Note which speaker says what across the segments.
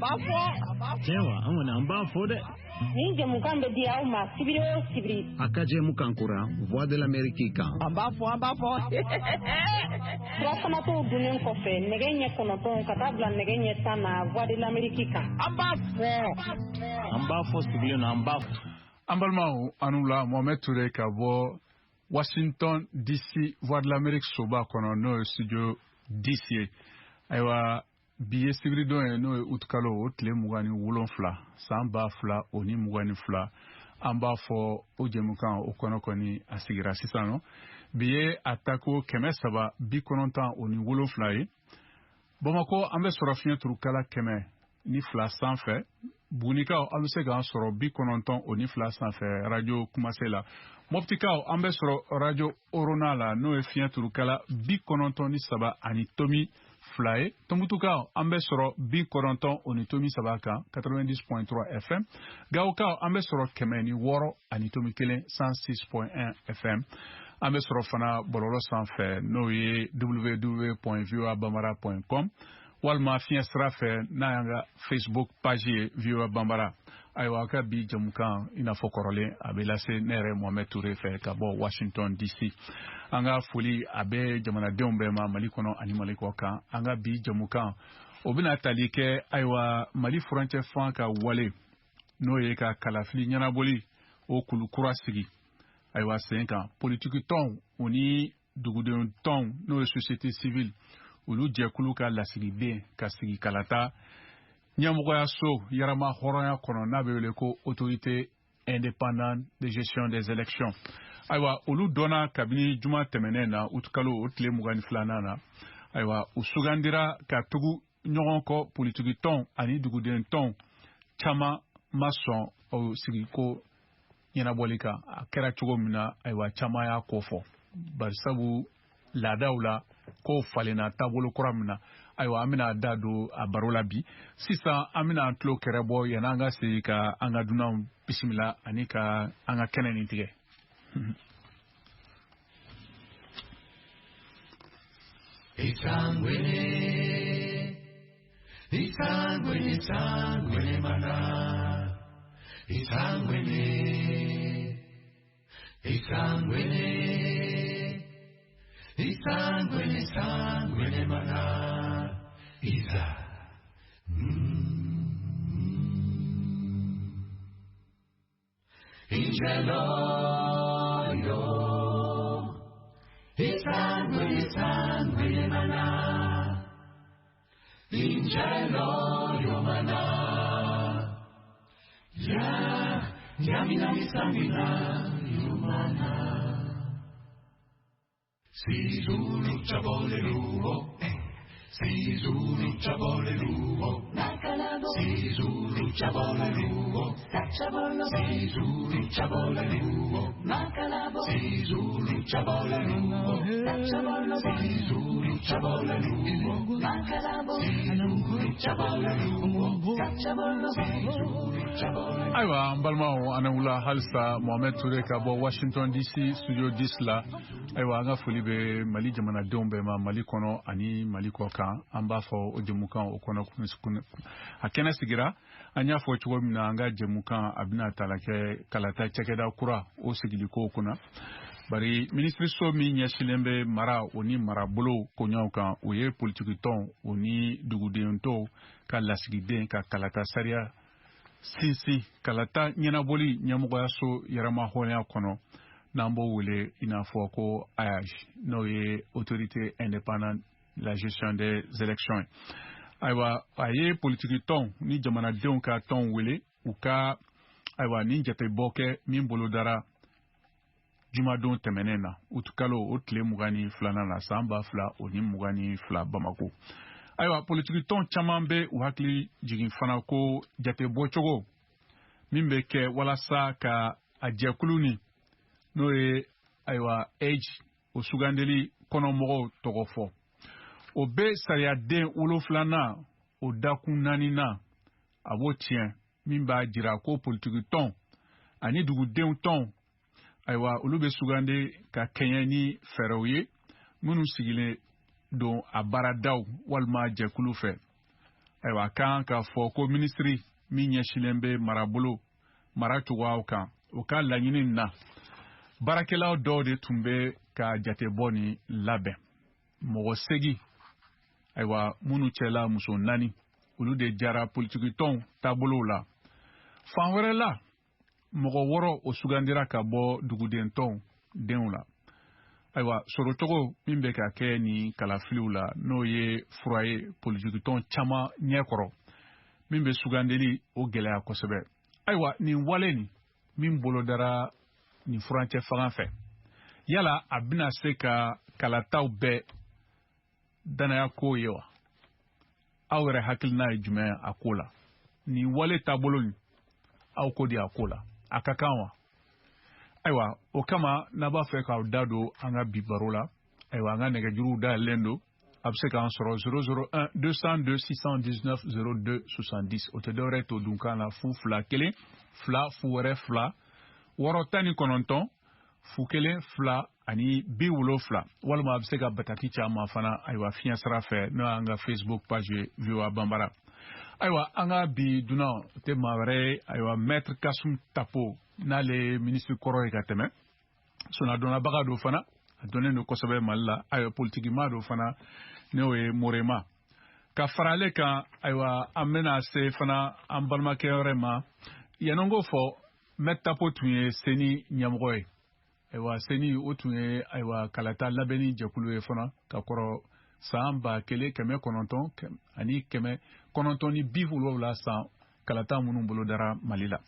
Speaker 1: b'a fɔ.
Speaker 2: Tiɲɛ wa, an kɔni an b'a fɔ dɛ.
Speaker 3: Nin jɛmukan bɛ di aw ma sibiri o sibiri.
Speaker 4: A ka jɛmukan kura Voix de l'Amérique kan.
Speaker 1: An b'a fɔ, an b'a fɔ.
Speaker 3: Sirafanatɔw dunnen kɔfɛ nɛgɛ ɲɛ 9 ka taa bila nɛgɛ ɲɛ 10 na Voix de l'Amérique kan.
Speaker 1: An b'a fɔ.
Speaker 2: An b'a fɔ sigilen don, an b'a fɔ.
Speaker 5: An balimaw, an la Mohamed Touré ka bɔ Washington DC, Voix de l'Amérique soba kɔnɔ, n'o ye studio 10 ye. Ayiwa, bi ye sibiridon ye, n'o ye utukalo o tile 27 san 2022. An b'a fɔ o jɛmukan o kɔnɔ kɔni a sigira sisan nɔ. Bi ye a tako 397 ye. Bamakɔ, an bɛ sɔrɔ fiɲɛ turukala 102 sanfɛ. Bugunikaw, an bɛ se k'an sɔrɔ 92 sanfɛ radio Kumase la. Moptikaw, an bɛ sɔrɔ radio Orona la, n'o ye fiɲɛ turukala 93 ani tomi 2 ye. Tɔnbutukaw, an bɛ sɔrɔ 90.3 kan, 90.3 FM. Gawokaw, an bɛ sɔrɔ 106 ani tomi 1, 106.1 FM. An bɛ sɔrɔ fana bɔlɔlɔ sanfɛ, n'o ye www.voabambara.com, walima fiɲɛ sira fɛ n'a y'an ka Facebook page ye VOA Bambara. Ayiwa, a ka bi jɛmukan i n'a fɔ kɔrɔlen a bɛ lase ne yɛrɛ Mohamed Touré fɛ ka bɔ Washington DC. An ka foli a bɛ jamanadenw bɛɛ ma Mali kɔnɔ ani Mali kɔ kan. An ka bi jɛmukan o bɛna tali kɛ ayiwa Mali furancɛ fan ka wale, n'o ye ka kalafili ɲɛnabɔli o kulu kura sigi ayiwa sen kan. Politiki tɔnw o ni duguden tɔnw, n'o ye société civile, olu jɛkulu ka lasigiden ka sigi kalata ɲɛmɔgɔyaso yɛrɛma hɔrɔnya kɔnɔ, n'a bɛ wele ko autorité indépendante de gestion des élections. Ayiwa, olu dɔnna kabini juma tɛmɛnen na, utukalo o tile 22nan na. Ayiwa, u sugandira ka tugu ɲɔgɔn kɔ. Politiki tɔnw ani duguden tɔnw caman ma sɔn o sigiko ɲɛnabɔli kan. A kɛra cogo min na, ayiwa, caman y'a ko fɔ, barisabu laadaw la kow falenna taabolo kura min na. Ayiwa, an bɛna da don a baro la bi. Sisan an bɛna an tulo kɛrɛ bɔ yanni an ka segin ka an ka dunanw bisimila ani ka an ka kɛnɛ nin tigɛ.
Speaker 6: Isangwene, isangwene, isangwene mana, isangwene, isangwene, isangwene, isangwene mana, isa. Ingelo yo, isangwene, isangwene mana, ingelo yo mana, ya, yamina misamina yo mana. Sizulu chabole luo, Sizulu chabole luo, Sizulu chabole luo, Sizulu chabole luo, Sizulu chabole luo, Sizulu chabole luo, Sizulu chabole luo, Sizulu chabole.
Speaker 5: Ayiwa, an balimaw, an wula halisa. Mohamed Touré ka bɔ Washington DC studio 10 la. Ayiwa, an ka foli bɛ Mali jamanadenw bɛɛ ma Mali kɔnɔ ani Mali kɔ kan. An b'a fɔ o jɛmukan o kɔnɔ a kɛnɛ sigira. An y'a fɔ cogo min na, an ka jɛmukan a bɛna tala kɛ kalata cakɛda kura o sigiliko kunna. Bari minisiriso min ɲɛsinnen bɛ mara o ni marabolo koɲaw kan, o ye politiki tɔnw o ni duguden tɔw ka lasigiden ka kalata sariya sinsin kalata ɲɛnabɔli ɲɛmɔgɔyaso yɛrɛma hɔrɔnya kɔnɔ, n'an b'o wele i n'a fɔ ko AIGE, n'o ye autorité indépendante la gestion des élections. Ayiwa, a ye politiki tɔnw ni jamanadenw ka tɔnw wele u ka ayiwa nin jatebɔ kɛ min bolodara jumadon tɛmɛnen na, utukalo o tile 22nan na san 2022 Bamako. Ayiwa, politiki tɔn caman bɛ u hakili jigin fana ko jatebɔcogo min bɛ kɛ walasa ka a jɛkulu ni n'o ye ayiwa AIGE o sugandeli kɔnɔmɔgɔw tɔgɔ fɔ, o bɛ sariyaden 7nan o dakun 4nan a b'o tiɲɛ, min b'a jira ko politiki tɔn ani dugudenw tɔnw, ayiwa, olu bɛ sugandi ka kɛɲɛ ni fɛɛrɛw ye minnu sigilen don a baaradaw walima jɛkulu fɛ. Ayiwa, a kan k'a fɔ ko minisiri min ɲɛsinnen bɛ marabolo mara cogoyaw kan, o ka laɲini na, baarakɛlaw dɔw de tun bɛ ka jatebɔ nin labɛn. Mɔgɔ 8, ayiwa, minnu cɛla muso 4, olu de jara politikitɔnw taabolow la. Fan wɛrɛ la, mɔgɔ 6 o sugandira ka bɔ dugudentɔnw denw la. Ayiwa, sɔrɔcogo min bɛ ka kɛ nin kalafiliw la, n'o ye fura ye politikitɔn caman ɲɛkɔrɔ min bɛ sugandili o gɛlɛya kosɛbɛ. Ayiwa, nin wale nin min bolodara nin furancɛ fanga fɛ, yala a bɛna se ka kalataw bɛɛ danaya ko ye wa? Aw yɛrɛ hakilina ye jumɛn a ko la? Nin wale taabolo nin, aw ko di a ko la? A ka kan wa? Ayiwa, o kama n'a b'a fɛ k'aw da don an ka bi baro la, ayiwa, an ka nɛgɛjuruw dayɛlɛlen don. A bɛ se k'an sɔrɔ 001 202 619 02 70. O tɛ dɔwɛrɛ to dunkan la, 0 2 1 2 0 2 6 19 0 1 2 ani 70, walima a bɛ se ka bataki caman fana, ayiwa, fiɲɛ sira fɛ, n'o y'an ka Facebook page ye, VOA Banbara. Ayiwa, an ka bi dunan tɛ maa wɛrɛ ye, ayiwa, Maître Kassoum Tapo, n'ale ye minisiri kɔrɔ ye ka tɛmɛ, sɔnnadonnabaga don fana, a dɔnnen don kosɛbɛ Mali la. Ayiwa, politikimaa don fana, n'o ye Morema. Ka fara ale kan, ayiwa, an bɛna se fana an balimakɛ wɛrɛ ma. Yanni n k'o fɔ, Maître Tapo tun ye CENI ɲɛmɔgɔ ye. Ayiwa, CENI o tun ye, ayiwa, kalata labɛnni jɛkulu ye fana ka kɔrɔ san 1997 san kalata minnu bolodara Mali la.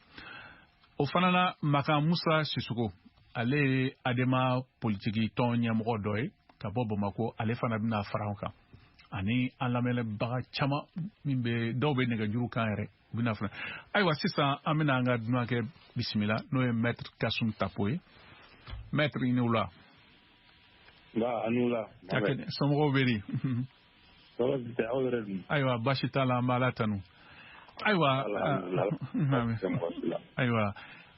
Speaker 5: O fana na, Makan Musa Sisoko, ale ye ADEMA politiki tɔn ɲɛmɔgɔ dɔ ye ka bɔ Bamako, ale fana bɛna fara an kan ani an lamɛnbaga caman min bɛ, dɔw bɛ nɛgɛjuru kan yɛrɛ, u bɛna fana. Ayiwa, sisan an bɛna an ka dunankɛ bisimila, n'o ye Maître Kassoum Tapo ye. Maître, i ni wula.
Speaker 1: Nba, a ni wula.
Speaker 5: Somɔgɔw bɛ di?
Speaker 1: Tɔɔrɔ si tɛ, aw yɛrɛ dun?
Speaker 5: Ayiwa, baasi t'a la, an b'Ala tanu. Ayiwa, ayiwa,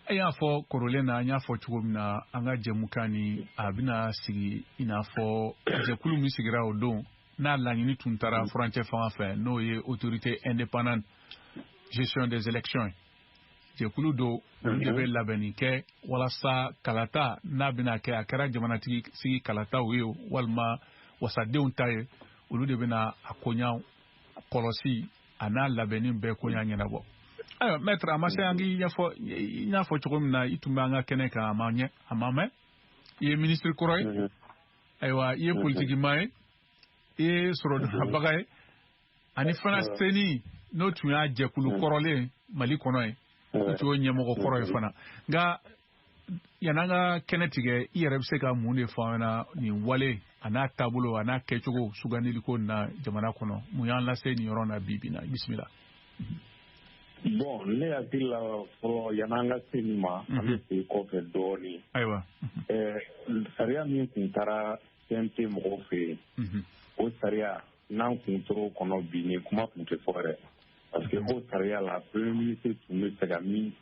Speaker 5: e y'a fɔ kɔrɔlen na, an y'a fɔ cogo min na, an ka jɛmukan ni a bɛna sigi i n'a fɔ jɛkulu min sigira o don, n'a laɲini tun taara furancɛ fanga fɛ, n'o ye autorité indépendante gestion des élections ye. Jɛkulu don, olu de bɛ labɛnni kɛ walasa kalata n'a bɛna kɛ, a kɛra jamanatigi sigi kalataw ye walima wasadenw ta ye, olu de bɛna a koɲa kɔlɔsi a n'a labɛnni bɛɛ koɲa ɲɛnabɔ. Ayiwa, maître, a ma se an k'i ɲɛfɔ i y'a fɔ cogo min na, i tun bɛ an ka kɛnɛ kan, a ma ɲɛ, a ma mɛn. I ye minisiri kɔrɔ ye, ayiwa, i ye politikimaa ye, i ye sɔrɔdonnabaga ye, ani fana CENI n'o tun y'a jɛkulu kɔrɔlen Mali kɔnɔ ye, o tun y'o ɲɛmɔgɔ kɔrɔ ye fana. Nka yan'an ka kɛnɛ tigɛ, i yɛrɛ bɛ se ka mun de fɔ an ɲɛna nin wale a n'a taabolo a n'a kɛcogo sugandiliko na jamana kɔnɔ? Mun y'an lase nin yɔrɔ na bi bi na? Bisimila.
Speaker 1: Bon, ne hakili la, fɔlɔ, yan'an ka se nin ma, an bɛ segin kɔfɛ dɔɔnin.
Speaker 5: Ayiwa.
Speaker 1: Sariya min tun taara CNT mɔgɔw fɛ yen, o sariya n'an kun tor'o kɔnɔ bi, nin kuma tun tɛ fɔ yɛrɛ, parce que o sariya la, premier ministre tun bɛ se ka min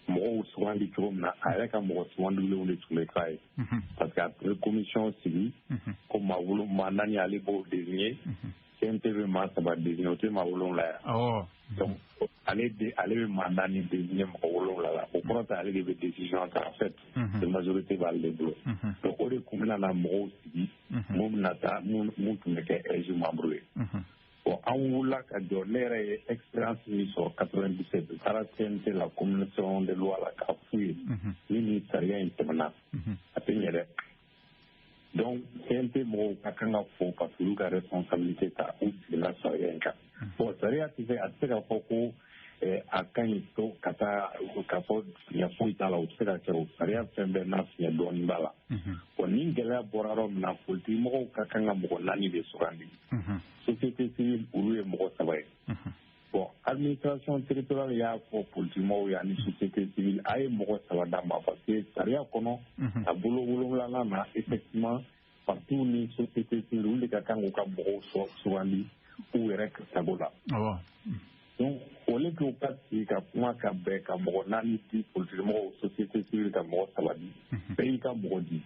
Speaker 1: mɔgɔw sugandi cogo min na, a yɛrɛ ka mɔgɔ sugandilenw de tun bɛ k'a ye, parce que a tun bɛ commission sigi ko maa wolo maa 4, ale b'o désigner, CNT bɛ maa 3 désigner, o tɛ maa 7 yan. Donc ale de, ale bɛ maa 4 désigner mɔgɔ 7 la, o kɔrɔ tɛ ale de bɛ décision ta, en fait majorité b'ale de bolo. Donc o de tun bɛna na mɔgɔw sigi mun bɛna taa mun tun bɛ kɛ AIGE membre ye. Bon, an wulila ka jɔ. Ne yɛrɛ ye expérience min sɔrɔ 97, u taara CNT la, commission de loi la, k'a f'u ye ni nin sariya in tɛmɛna, a tɛ ɲɛ dɛ. Donc CNT mɔgɔw ka kan ka fo parce que olu ka responsabilité ta, u sigila sariya in kan. Bon, sariya tɛ se, a tɛ se ka fɔ ko a ka ɲi to ka taa k'a fɔ fiɲɛ foyi t'a la, o tɛ se ka kɛ. O sariya fɛn bɛɛ n'a fiɲɛ dɔɔnin b'a la. Bon, ni gɛlɛya bɔra yɔrɔ min na, politiki mɔgɔw ka kan ka mɔgɔ 4 de sugandi, société civile olu ye mɔgɔ 3 ye. Bon, administration territoriale y'a fɔ politiki mɔgɔw ye ani société civile, a ye mɔgɔ 3 d'a ma, parce que sariya kɔnɔ, a bolo 7nan na, effectivement, partis ni société civile, olu de ka kan k'u ka mɔgɔw sugandi u yɛrɛ sago la. Donc au lieu que u ka sigi ka kuma ka bɛn ka mɔgɔ 4 di politiki mɔgɔw, société civile ka mɔgɔ 3 di, bɛɛ y'i ka mɔgɔ di,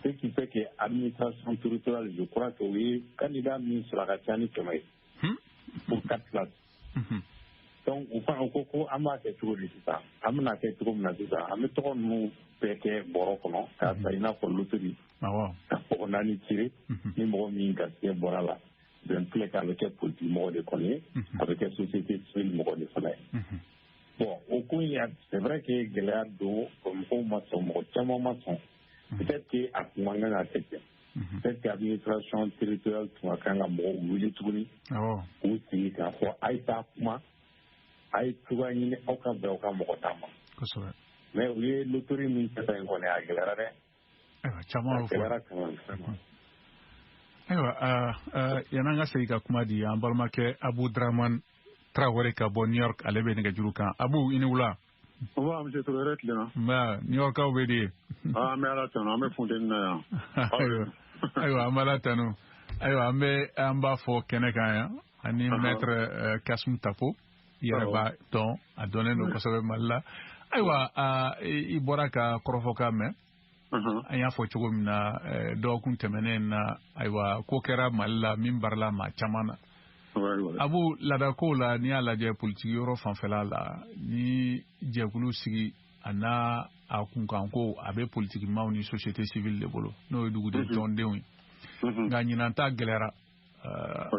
Speaker 1: ce qui fait que administration territoriale, je crois que u ye candidat min sɔrɔ, a ka ca ni 100 ye. pour 4 places. Donc u fana ko ko an b'a kɛ cogo di sisan, an bɛna kɛ cogo min na sisan, an bɛ tɔgɔ ninnu bɛɛ kɛ bɔrɔ kɔnɔ k'a ta i n'a fɔ loterie, ka mɔgɔ 4 tirer, ni mɔgɔ min garisɛgɛ bɔra la, dans tous les cas a bɛ kɛ politique mɔgɔ de kɔni ye, a bɛ kɛ société civile mɔgɔ de fana ye. Bon, o ko in, c'est vrai que gɛlɛya don, mɔgɔw ma sɔn, mɔgɔ caman ma sɔn. Peut-être que a tun man kan ka kɛ ten. Peut-être que administration territoriale tun ka kan ka mɔgɔw wuli tuguni, k'u sigi k'a fɔ a ye taa kuma, a ye cogoya ɲini aw ka bɛn aw ka mɔgɔ ta ma. Mais u ye loterie min kɛ tan in kɔni, a gɛlɛyara dɛ.
Speaker 5: Ayiwa, caman y'o
Speaker 1: fɔ. A gɛlɛyara quand même vraiment.
Speaker 5: Ayiwa, yan'an ka segin ka kuma di an balimakɛ Abu Dramane Traoré ka bɔ New York, ale bɛ nɛgɛjuru kan. Abu, i ni wula.
Speaker 7: Nba, monsieur Touré, hɛrɛ tilenna.
Speaker 5: Nba, New Yorkaw bɛ di?
Speaker 7: An bɛ Ala tanu, an bɛ funteni na yan.
Speaker 5: Ayiwa, an bɛ Ala tanu. Ayiwa, an bɛ an b'a fɔ kɛnɛ kan yan ani maître Kassoum Tapo, i yɛrɛ b'a dɔn, a dɔnnen don kosɛbɛ Mali la. Ayiwa, i bɔra ka kɔrɔfɔkan mɛn. An y'a fɔ cogo min na dɔgɔkun tɛmɛnen na, ayiwa, ko kɛra Mali la min barila maa caman na. Abu, laadakow la, n'i y'a lajɛ politiki yɔrɔ fanfɛla la, ni jɛkulu sigi a n'a a kunkanko, a bɛ politikimaw ni société civile de bolo, n'o ye duguden tɔndenw ye. Nka ɲinan ta gɛlɛyara.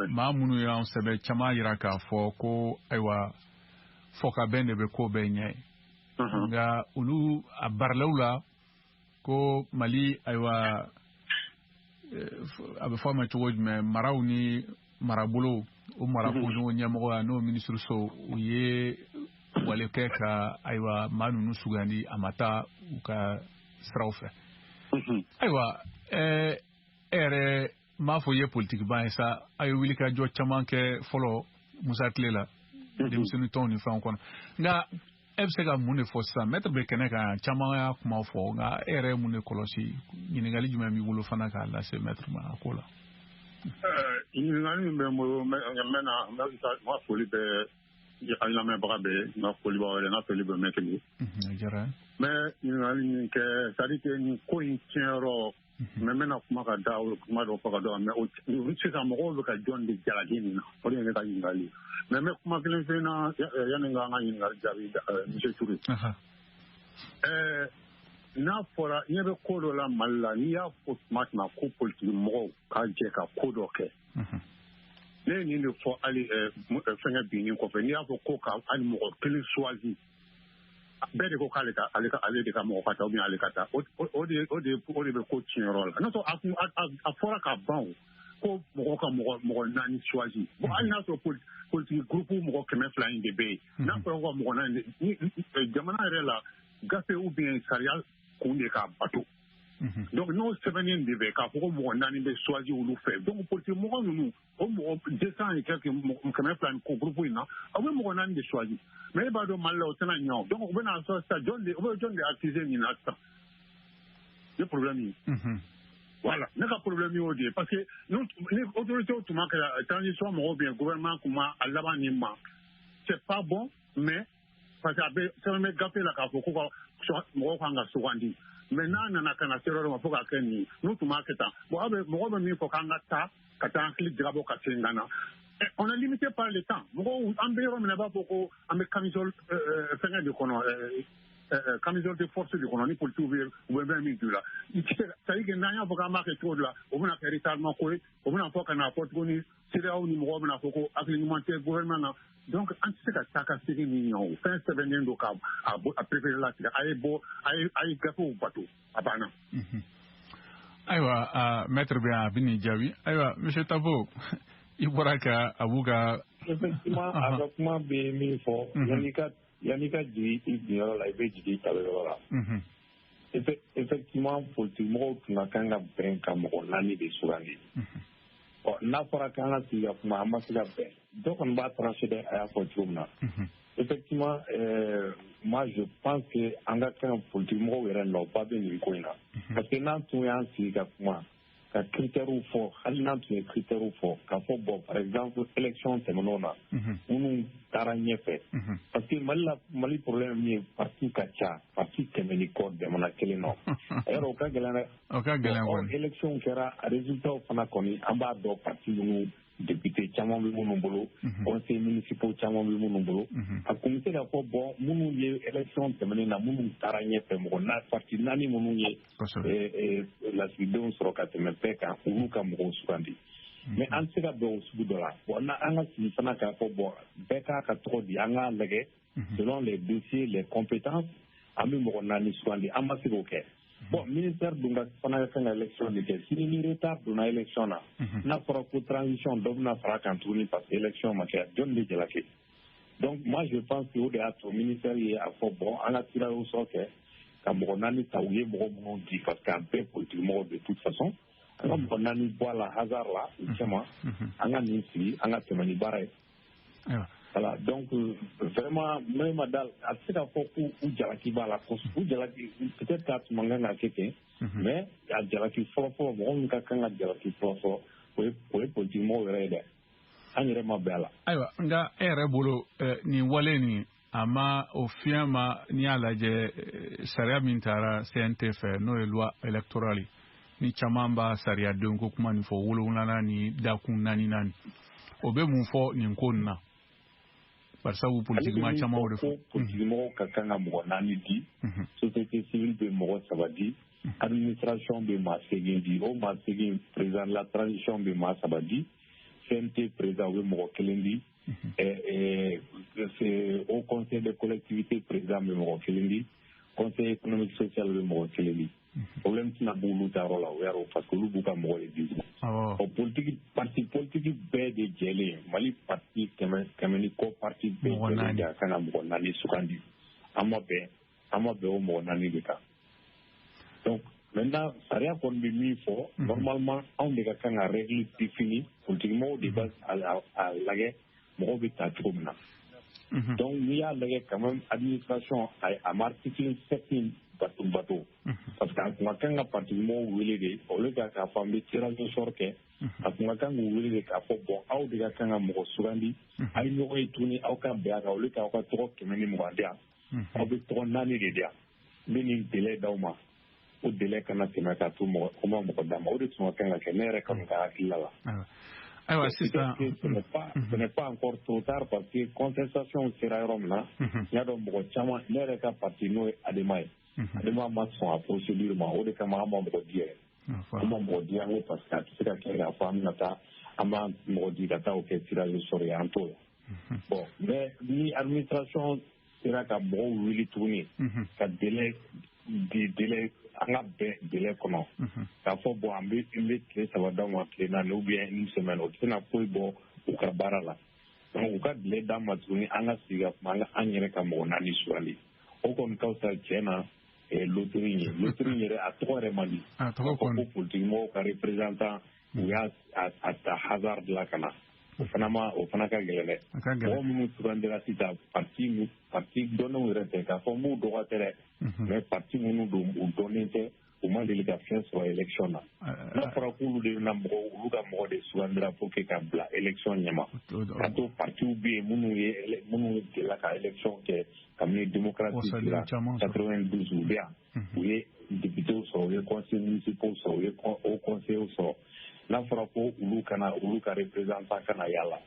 Speaker 5: Maa minnu y'an sɛbɛn caman yira k'a fɔ ko ayiwa, fɔkabɛn de bɛ ko bɛɛ ɲɛ ye. Nka olu a barilaw la ko Mali, ayiwa, a bɛ fɔ a ma cogo jumɛn, maraw ni marabolo, o marakoɲɔgɔn ɲɛmɔgɔya n'o minisiriso, u ye wale kɛ ka ayiwa maa ninnu sugandi, a ma taa u ka siraw fɛ. Ayiwa, e yɛrɛ m'a fɔ i ye politikiba ye sa, a ye wulikajɔ caman kɛ fɔlɔ Musa tile la, denmisɛnnin tɔnw ni fɛnw kɔnɔ. Nka e bɛ se ka mun de fɔ sisan? Maître bɛ kɛnɛ kan, caman y'a kuma fɔ, nka e yɛrɛ ye mun de kɔlɔsi? Ɲininkali jumɛn b'i bolo fana k'a lase maître ma a ko la?
Speaker 7: Ɲininkali min bɛ n bolo, n bɛna n ka foli bɛ an lamɛnbaga bɛɛ, n ka foli b'aw yɛrɛ, n ka foli bɛ maître ye.
Speaker 5: N
Speaker 7: bɛ ɲininkali min kɛ, c'est à dire que nin ko in tiɲɛyɔrɔ, mais n bɛna kuma ka da kuma dɔ fɔ ka dɔn, mais sisan mɔgɔw bɛ ka jɔn de jalaki nin na, o de ye ne ka ɲininkali ye. Mais n bɛ kuma kelen f'i ɲɛna yanni n k'an ka ɲininkali jaabi, monsieur Touré. N'a fɔra ɲɛ bɛ ko dɔ la Mali la, n'i y'a fɔ tuma tuma ko politiki mɔgɔw ka jɛ ka ko dɔ kɛ, ne ye nin de fɔ hali fɛnkɛ binni kɔfɛ, n'i y'a fɔ ko ka hali mɔgɔ kelen choisi, bɛɛ de ko k'ale ka ale de ka mɔgɔ ka taa ou bien ale ka taa, o de bɛ ko tiɲɛyɔrɔ la. N'o tɛ a fɔra ka ban o ko mɔgɔ ka mɔgɔ 4 choisi. Bon, hali n'a sɔrɔ politiki groupe mɔgɔ 200 in de bɛ yen, n'a fɔra ko ka mɔgɔ 4, jamana yɛrɛ la gafe ou bien sariya kun de k'a bato. Donc n'o sɛbɛnnen de bɛ k'a fɔ ko mɔgɔ 4 bɛ choisi olu fɛ, donc politique mɔgɔ ninnu, o mɔgɔ 200 et quelques 200 ni ko groupe in na, aw bɛ mɔgɔ 4 de choisi. Mais e b'a dɔn Mali la o tɛna ɲɛ o. Donc u bɛna sɔrɔ sisan jɔn de, u bɛ jɔn de accuser nin na sisan? Ne problème ye. Voilà, ne ka problème y'o de ye, parce que ni autorité tun ma kɛ transition mɔgɔw bien gouvernement tun ma a laban nin ma, c'est pas bon, mais parce que a bɛ sɛbɛn bɛ gafe la k'a fɔ ko ka mɔgɔw kan ka sugandi. Mais n'a nana ka na se yɔrɔ dɔ ma fo k'a kɛ nin ye, n'u tun b'a kɛ tan, bon, aw bɛ mɔgɔ bɛ min fɔ k'an ka taa ka taa hakili jagabɔ ka segin ka na, on est limité par le temps. Mɔgɔw, an bɛ yɔrɔ min na, i b'a fɔ ko an bɛ camisole fɛngɛ de kɔnɔ, camisole de force de kɔnɔ, ni politigiw bɛ u bɛ fɛn min d'u la. C'est à dire que n'an y'a fɔ k'an b'a kɛ cogo dɔ la, o bɛna kɛ retardement ko ye, o bɛna fɔ ka n'a fɔ tuguni CEDEAO ni mɔgɔw bɛna fɔ ko hakili ɲuman tɛ gouvernement na. Donc an tɛ se ka taa ka segin min ɲɛ o fɛn sɛbɛnnen don k'a a préféré latigɛ, a ye bɔ, a ye gafew bato, a banna.
Speaker 5: Ayiwa, maître bɛ yan, a bɛ nin jaabi. Ayiwa, monsieur Tapo, i bɔra ka Abu ka.
Speaker 1: Effectivement, a ka kuma bɛ min fɔ, yanni ka jigin i binyɔrɔ la, i bɛ jigin i tabiyɔrɔ la. Effectivement, politique mɔgɔw tun ka kan ka bɛn ka mɔgɔ 4 de sugandi. Ɔ, n'a fɔra k'an ka sigi ka kuma, an ma se ka bɛn. Dɔ kɔni b'a tranché dɛ, a y'a fɔ cogo min na. Effectivement, moi je pense que an ka kan politique mɔgɔw yɛrɛ nɔba bɛ nin ko in na. Parce que n'an tun y'an sigi ka kuma, ka critères fɔ, hali n'an tun ye critères fɔ, k'a fɔ bon, par exemple, élection tɛmɛnenw na, minnu taara ɲɛfɛ. Parce que Mali la, Mali problème min ye, parti ka ca, parti 100 ni kɔ jamana kelen nɔ. Yarɔ, o ka gɛlɛn dɛ.
Speaker 5: O ka gɛlɛn kɔni.
Speaker 1: Élection kɛra, a résultat fana kɔni, an b'a dɔn parti ninnu Député caman bɛ minnu bolo, conseil municipal caman bɛ minnu bolo, a kun bɛ se ka fɔ bon, minnu ye élection tɛmɛnen na, minnu taara ɲɛfɛ, mɔgɔ na parti naani minnu ye lasigidenw sɔrɔ ka tɛmɛ bɛɛ kan, olu ka mɔgɔw sugandi. Mais an tɛ se ka bɛn o sugu dɔ la. Bon, an ka sigi fana k'a fɔ bon, bɛɛ k'a ka tɔgɔ di, an k'a lajɛ selon les dossiers, les compétences, an bɛ mɔgɔ naani sugandi. An ma se k'o kɛ. Bon, ministère dun ka fana ka kan ka élection de kɛ. Sini ni retard donna élection na, n'a fɔra ko transition dɔ bɛna fara a kan tuguni parce que élection ma kɛ, jɔnni bɛ jalaki? Donc moi, je pense que o de y'a to ministère ye a fɔ bon, an ka tirage au sort kɛ ka mɔgɔ naani ta, u ye mɔgɔ minnu di, parce que a bɛɛ politique mɔgɔw de toute façon, an ka mɔgɔ naani bɔ a la hasard la u cɛma, an ka nin sigi, an ka tɛmɛ ni baara ye. Voilà, donc vraiment, ne ma da, a tɛ se ka fɔ ko u jalaki b'a la, u jalaki peut-être k'a tun man kan ka kɛ ten, mais a jalaki fɔlɔ-fɔlɔ, mɔgɔ min ka kan ka jalaki fɔlɔ-fɔlɔ, o ye politique mɔgɔw yɛrɛ ye dɛ. An yɛrɛ ma bɛn a la.
Speaker 5: Ayiwa, nka e yɛrɛ bolo, nin wale nin, a ma o fiɲɛ ma, n'i y'a lajɛ sariya min taara CNT fɛ, n'o ye loi électorale, ni caman b'a sariyadenw ko kuma nin fɔ, 7nan ni dakun 4 4, o bɛ mun fɔ nin ko nin na? Barisabu politikima caman o de fɔ.
Speaker 1: Politikimɔgɔw ka kan ka mɔgɔ naani di, société civile bɛ mɔgɔ saba di, administration bɛ maa 8 di, o maa 8, président de la transition bɛ maa saba di, CNT président o bɛ mɔgɔ kelen di, haut conseil de collectivité président bɛ mɔgɔ kelen di, conseil économique social bɛ mɔgɔ kelen di. Problème tɛna b'olu ta yɔrɔ la o yarɔ, parce que olu b'u ka mɔgɔ de di. O politique, parti politique bɛɛ de jɛlen, Mali parti 100 ni kɔ, parti bɛɛ jɛlen de a kan ka mɔgɔ naani sugandi. An ma bɛn o mɔgɔ naani de kan. Donc maintenant, sariya kɔni bɛ min fɔ, normalement anw de ka kan ka règle définir, politique mɔgɔw de b'a a lajɛ mɔgɔw bɛ ta cogo min na. Donc n'i y'a lajɛ quand même, administration a ma article 7 bato bato, parce que a kun ka kan ka parti mɔgɔw wele de, au lieu k'a fɔ an bɛ tirage au sort kɛ, a kun ka kan k'u wele de k'a fɔ bon, aw de ka kan ka mɔgɔ sugandi, a ye ɲɔgɔn ye tuguni, aw ka bɛn a kan, au lieu k'aw ka tɔgɔ 120 di yan, aw bɛ tɔgɔ naani de di yan, n bɛ nin délai d'aw ma, o délai kana tɛmɛ ka to mɔgɔ o ma mɔgɔ d'a ma. O de tun ka kan ka kɛ, ne yɛrɛ kɔni ka hakilila la.
Speaker 5: Ayiwa, sisan
Speaker 1: Ce n'est pas encore trop tard, parce que contestation sera yɔrɔ min na, n y'a dɔn mɔgɔ caman, ne yɛrɛ ka parti, n'o ye ADEMA ye, ADEMA ma sɔn a procédure ma. O de kama an ma mɔgɔ di yɛrɛ, an ma mɔgɔ di. An ko parce que a tɛ se ka kɛ k'a fɔ an bɛna taa an b'an mɔgɔ di ka taa o kɛ tirage au sort ye, an t'o la. Bon, mais ni administration sera ka mɔgɔw wuli tuguni ka délai di, délai, an ka bɛn délai kɔnɔ k'a fɔ bon, an bɛ n bɛ tile 3 d'aw ma, tile 4 ou bien une semaine, o tɛna foyi bɔ u ka baara la. Donc u ka délai d'an ma tuguni, an ka sigi ka kuma, an ka an yɛrɛ ka mɔgɔ naani sugandi, o kɔni ka fisa tiɲɛ na loterie ye. Loterie yɛrɛ, a tɔgɔ yɛrɛ man di.
Speaker 5: A tɔgɔ
Speaker 1: kɔni ko politique mɔgɔw ka représentant, u y'a a ta hasard la ka na, o fana ma, o fana ka gɛlɛn dɛ. Mɔgɔ minnu sugandira sisan, parti dɔnnenw yɛrɛ tɛ, k'a fɔ n b'u dɔgɔ tɛ dɛ, mais parti minnu don, u dɔnnen tɛ, u ma deli ka fɛn sɔrɔ élection na, n'a fɔra k'olu de bɛna mɔgɔ, olu ka mɔgɔ de sugandira pour que ka bila élection ɲɛma, ka to partiw bɛ yen minnu delila ka élection kɛ kabini démocratie sira 92, u bɛ yan, u ye députés sɔrɔ, u ye conseils municipaux sɔrɔ, u ye haut conseil sɔrɔ, n'a fɔra ko olu kana, olu ka représentant kana yala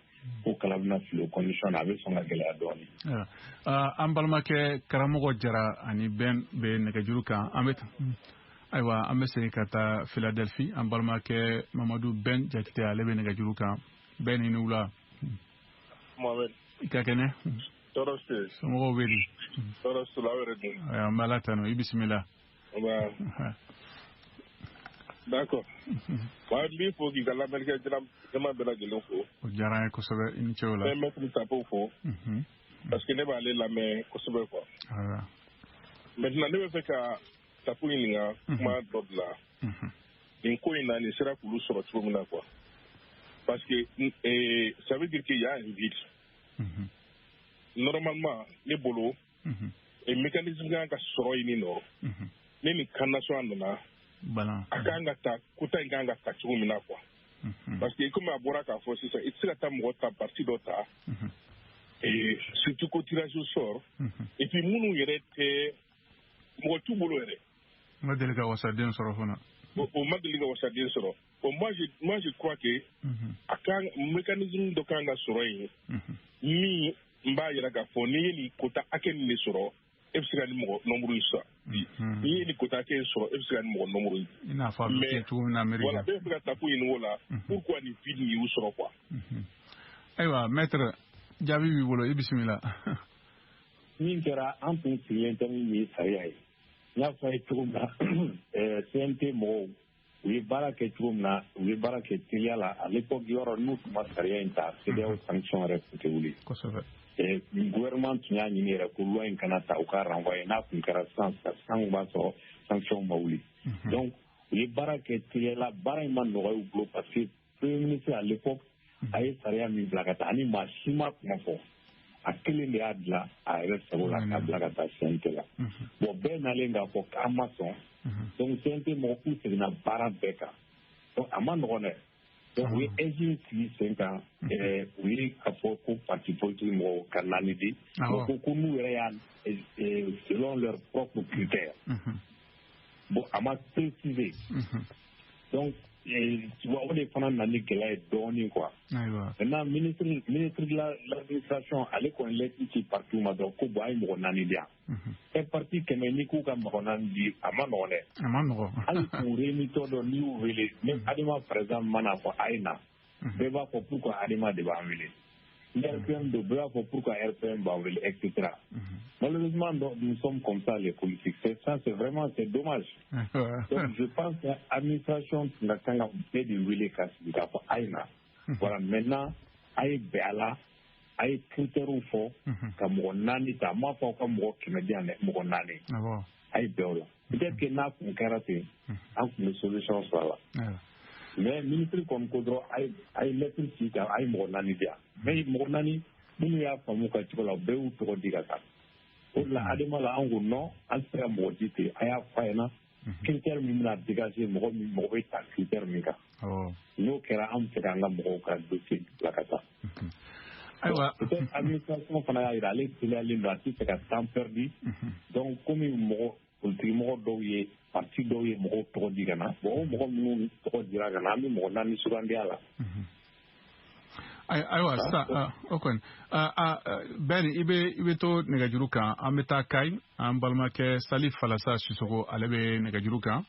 Speaker 1: ko kala bɛna fili o condition na, a bɛ sɔn ka gɛlɛya dɔɔnin.
Speaker 5: An balimakɛ karamɔgɔ Jara ani Bɛn bɛ nɛgɛjuru kan. An bɛ, ayiwa, an bɛ segin ka taa Philadelphie, an balimakɛ Mamadu Bɛn Jakite, ale bɛ nɛgɛjuru kan. Bɛn, ni wula.
Speaker 8: Mohamed.
Speaker 5: I ka kɛnɛ?
Speaker 8: Tɔɔrɔ tɛ yen.
Speaker 5: Somɔgɔw bɛ di?
Speaker 8: Tɔɔrɔ t'u la, aw yɛrɛ dun?
Speaker 5: An bɛ Ala tanu, i bisimila.
Speaker 8: Nba. D'accord. Wa n b'i fo k'i ka lamɛnnikɛ jama bɛɛ lajɛlen fo.
Speaker 5: O diyara an ye kosɛbɛ, i ni ce o la.
Speaker 8: N bɛ maître Tapo fo. Parce que ne b'ale lamɛn kosɛbɛ quoi. Maintenant, ne bɛ fɛ ka Tapo ɲininka kuma dɔ de la. Nin ko in na, nin sera k'olu sɔrɔ cogo min na quoi. Parce que ça veut dire qu'il y a un vide. Normalement, ne bolo, mécanisme kan ka sɔrɔ yen nɔ. Ni nin condamnation nana, a kan ka ta, quota in kan ka ta cogo min na quoi. Parce que komi a bɔra k'a fɔ sisan, i tɛ se ka taa mɔgɔ ta, parti dɔ ta, surtout ko tirage au sort, et puis minnu yɛrɛ tɛ, mɔgɔ t'u bolo yɛrɛ.
Speaker 5: Ma deli ka wasaden sɔrɔ fana.
Speaker 8: O ma deli ka wasaden sɔrɔ. Bon, moi je crois que a kan mécanisme dɔ kan ka sɔrɔ yen min n b'a yira k'a fɔ n'i ye nin quota hakɛ nin de sɔrɔ, e bɛ se ka nin mɔgɔ nombre in sɔrɔ. N'i ye nin quota hakɛ in sɔrɔ, e bɛ se ka nin mɔgɔ nombre in.
Speaker 5: I n'a fɔ a bɛ kɛ cogo min na Amérique.
Speaker 8: Voilà, bɛɛ bɛ se ka tafu ɲini o la. Pourquoi nin vide nin y'u sɔrɔ quoi.
Speaker 5: Ayiwa maître, jaabi b'i bolo, i bisimila.
Speaker 1: Min kɛra an tun sigilen tɛ min ye sariya ye. N y'a fɔ a ye cogo min na, CNT mɔgɔw u ye baara kɛ cogo min na, u ye baara kɛ teliya la. À l'époque yɔrɔ n'u tun ma sariya in ta, CEDEAO sanction yɛrɛ tun tɛ wuli.
Speaker 5: Kosɛbɛ.
Speaker 1: Gouvernement tun y'a ɲini yɛrɛ ko loi in kana ta, u ka renvoyer. N'a tun kɛra sisan, san b'a sɔrɔ sanction ma wuli. Donc u ye baara kɛ teliya la, baara in ma nɔgɔya u bolo parce que premier ministre à l'époque a ye sariya min bila ka taa, ani maa si ma kuma fɔ. A kelen de y'a bila a yɛrɛ sago la k'a bila ka taa CNT la. Bon, bɛɛ nalen k'a fɔ k'an ma sɔn. Donc CNT mɔgɔ k'u seginna baara bɛɛ kan. Donc a ma nɔgɔn dɛ. Donc u ye AIGE sigi sen kan, u ye k'a fɔ ko parti politique mɔgɔw ka naani di. Bon, ko n'u yɛrɛ y'a selon leurs propres critères. Bon, a ma préciser. Donc tu vois, o de fana nana ni gɛlɛya ye dɔɔnin quoi. Maintenant ministre de l'administration ale kɔni lettre ci parti ma dɔrɔn ko bon a ye mɔgɔ naani di yan. Ɛ parti 100 n'i k'u ka mɔgɔ naani di, a ma nɔgɔn dɛ.
Speaker 5: A ma nɔgɔn.
Speaker 1: Hali k'u réunitɔ dɔ n'i y'u wele, ni Adema par exemple mana fɔ a ye na, bɛɛ b'a fɔ pourquoi Adema de b'an wele. Ni RPM don, bɛɛ b'a fɔ pourquoi RPM b'an wele, et cetera. Malheureusement, nous sommes comme ça les politiques. C'est ça, c'est vraiment, c'est dommage. Donc je pense que l'administration ka kan ka bɛɛ de wele ka sigi k'a fɔ a ye na. Voilà, maintenant a ye bɛn a la, a ye critères fɔ ka mɔgɔ naani ta. N m'a fɔ aw ka mɔgɔ 100 di yan dɛ, mɔgɔ naani. A ye bɛn o la. Peut-être que n'a kun kɛra ten, an tun bɛ solution sɔrɔ a la. Mais ministre kɔni ko dɔrɔn a ye lettre ci ka a ye mɔgɔ naani di yan. Mais mɔgɔ naani minnu y'a faamu ka cogo la, bɛɛ y'u tɔgɔ di ka taa. O de la Adema la an ko non, an tɛ se ka mɔgɔ di ten, a y'a fɔ a ɲɛna critère min bɛna dégager mɔgɔ min mɔgɔ bɛ ta critère min kan. N'o kɛra an bɛ se k'an ka mɔgɔw ka dossier bila ka taa.
Speaker 5: Ayiwa.
Speaker 1: Peut-être administration fana y'a jira ale teliyalen don, a tɛ fɛ ka temps perdu. Donc komi mɔgɔ politique mɔgɔ dɔw ye parti dɔw ye mɔgɔw tɔgɔ di ka na, bon o mɔgɔ minnu tɔgɔ dira ka na, an bɛ mɔgɔ naani sugandi a la.
Speaker 5: Ayiwa sisan o kɔni Bɛn i bɛ to nɛgɛjuru kan, an bɛ taa Kayi, an balimakɛ Salif Falasa Sisoko ale bɛ nɛgɛjuru kan.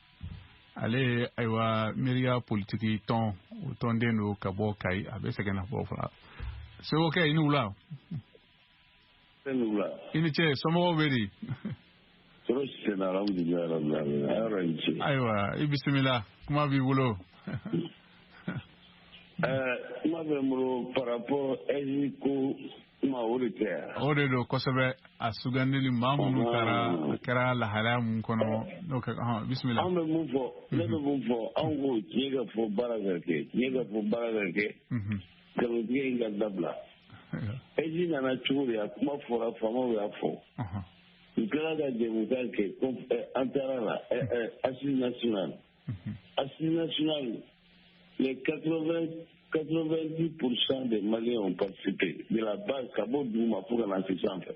Speaker 5: Ale ye ayiwa miiriya politiki tɔn o tɔnden don ka bɔ Kayi, a bɛ sɛgɛn na bɔ fana. Sewokɛ i ni wula.
Speaker 9: I ni wula.
Speaker 5: I ni ce, somɔgɔw bɛ di?
Speaker 9: Tɔɔrɔ si tɛ n na, alhamdulilayi rabbil alamin. A yɔrɔ i ni ce.
Speaker 5: Ayiwa i bisimila, kuma b'i bolo.
Speaker 9: Kuma bɛ n bolo par rapport AIGE ko kuma o de tɛ yan.
Speaker 5: O de don kosɛbɛ, a sugandili maa minnu taara a kɛra lahalaya mun kɔnɔ n'o kɛ hɔn bisimila.
Speaker 9: An bɛ mun fɔ, ne bɛ mun fɔ, anw ko tiɲɛ ka fɔ baara ka kɛ, tiɲɛ ka fɔ baara ka kɛ, nkalontigɛ in ka dabila. AIGE nana cogo di, a kuma fɔra, faamaw y'a fɔ. U tilala ka jɛmukan kɛ, an taara la assise nationale. Assise nationale, les 90% des Maliens ont participé de la base ka bɔ dugu ma fo ka na se sanfɛ.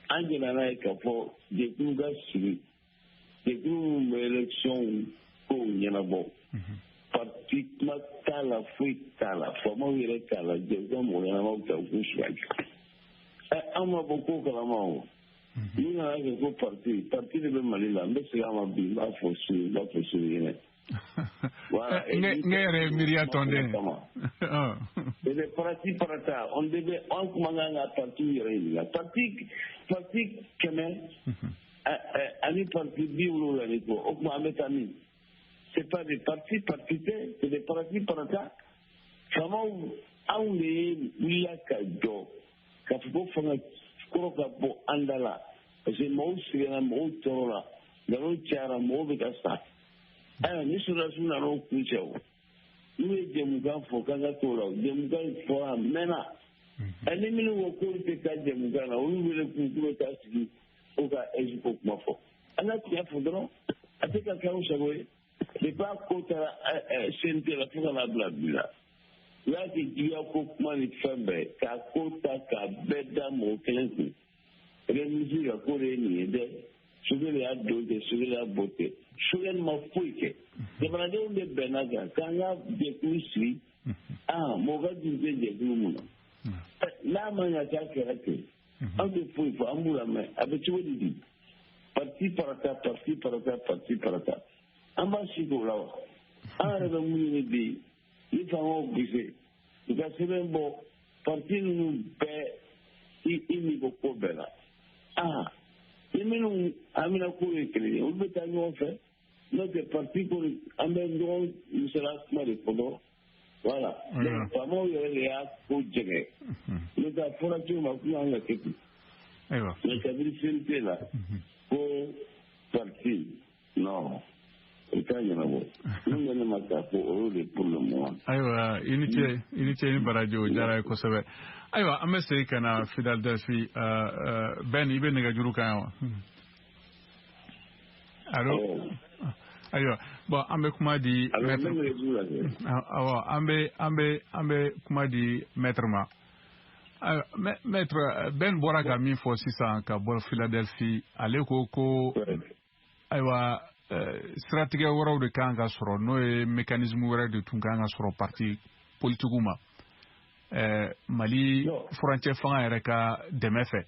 Speaker 9: An jɛnna n'a ye k'a fɔ jɛkulu ka sigi, jɛkulu min bɛ élection kow ɲɛnabɔ. Parti kuma t'a la, foyi t'a la, faamaw yɛrɛ t'a la, jɛkulu mɔgɔ ɲɛnamaw ta u k'u sugandi. An ma bɔ ko kalama o. N'u nana kɛ ko parti de bɛ Mali la, n bɛ segin a ma bi, n b'a fɔ sini, n b'a fɔ sinikɛnɛ. Voilà.
Speaker 5: Ne yɛrɛ ye miiriya tɔnden.
Speaker 9: Et parti parata, on devait an kuma kan ka parti yɛrɛ ɲininka. Parti 100 ani parti 70 ni kɔ, o tuma an bɛ taa min? C'est pas des partis parti tɛ, c'est des partis parata. Faamaw anw de ye wulila ka jɔ k'a fɔ ko fanga kɔrɔ ka bɔ an da la, parce que mɔgɔw sɛgɛnna, mɔgɔw tɔɔrɔ la, nkalon cayara, mɔgɔw bɛ ka sa. Ayiwa ni sɔrɔdasiw nana o kun cɛ o, n'u ye jɛmukan fɔ k'an ka t'o la, jɛmukan fɔra a mɛnna. Ni minnu ko k'olu tɛ taa jɛmukan na, olu wele k'u bɛ taa sigi o ka AIGE ko kuma fɔ. An ka tiɲɛ fɔ dɔrɔn, a tɛ ka kɛ anw sago ye. Depuis a ko taara CNT la fo ka n'a bila bi la, u y'a kɛ juguya ko kuma ni fɛn bɛɛ, k'a ko ta k'a bɛɛ da mɔgɔ kelen kun. Premier ministre ka ko de ye nin ye dɛ, Sogɛli y'a don ten, Sogɛli y'a bɔ ten. Choguel ma foyi kɛ. Jamanadenw de bɛnna kan k'an ka jɛkulu sigi. Mɔgɔ ka juru tɛ jɛkulu mun na. N'a ma ɲa k'a kɛra ten, an tɛ foyi fɔ, an b'u lamɛn. A bɛ cogo di bi? Parti parata, parti parata, parti parata. An b'a si k'o la wa? An yɛrɛ bɛ mun ɲini bi? Ni faamaw bɛ se, u ka sɛbɛn bɔ parti ninnu bɛɛ i ni bɔ ko bɛɛ la. Ni minnu hamina ko ye kelen ye, olu bɛ taa ɲɔgɔn fɛ. N'o tɛ parti ko an bɛ ɲɔgɔn misaliya kuma de fɔ dɔrɔn. Voilà. Donc faamaw yɛrɛ de y'a ko jɛngɛ. N'o tɛ a fɔra cogo min a kun kan ka kɛ ten. Mais kabini CNT la ko parti non, o t'a ɲɛnabɔ. Min bɛ ne ma k'a fɔ o y'o de pour le moment.
Speaker 5: Ayiwa, i ni ce, i ni ce ni baraji, o diyara ye kosɛbɛ. Ayiwa, an bɛ segin ka na Philadelphie. Ben, i bɛ nɛgɛjuru kan yan wa? Allo? Ayiwa, bon, an bɛ kuma di maître. Awɔ, an bɛ kuma di maître ma. Maître, Ben bɔra ka min fɔ sisan ka bɔ Philadelphie, ale ko ayiwa, siratigɛ wɛrɛw de kan ka sɔrɔ, n'o ye mécanisme wɛrɛ de tun kan ka sɔrɔ parti politikiw ma, Mali furancɛ fanga yɛrɛ ka dɛmɛ fɛ,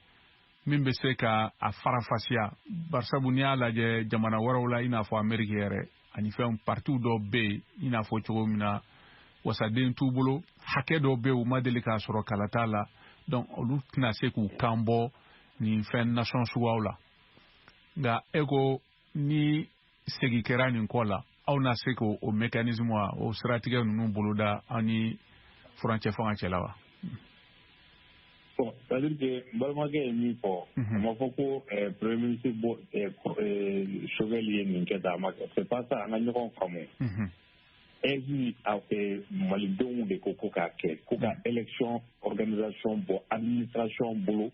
Speaker 5: min bɛ se ka a faranfasiya. Barisabu n'i y'a lajɛ jamana wɛrɛw la, i n'a fɔ Amérique yɛrɛ ani fɛn, partiw dɔw bɛ yen, i n'a fɔ cogo min na wasaden t'u bolo, hakɛ dɔw bɛ yen u ma deli k'a sɔrɔ kalata la, donc olu tɛna se k'u kan bɔ nin fɛn nasɔn suguyaw la. Nka e ko ni segin kɛra nin kɔ la, aw na se k'o mécanisme wa, o siratigɛ ninnu boloda aw ni furancɛ fanga cɛla wa?
Speaker 1: Bon, c'est-à-dire que n balimakɛ ye min fɔ, a ma fɔ ko premier ministre bɔ Choguel ye nin kɛ tan, a ma kɛ. C'est pas ça, an ka ɲɔgɔn faamu. AIGE a malidenw de ko k'a kɛ, ko ka élection organisation bɔ administration bolo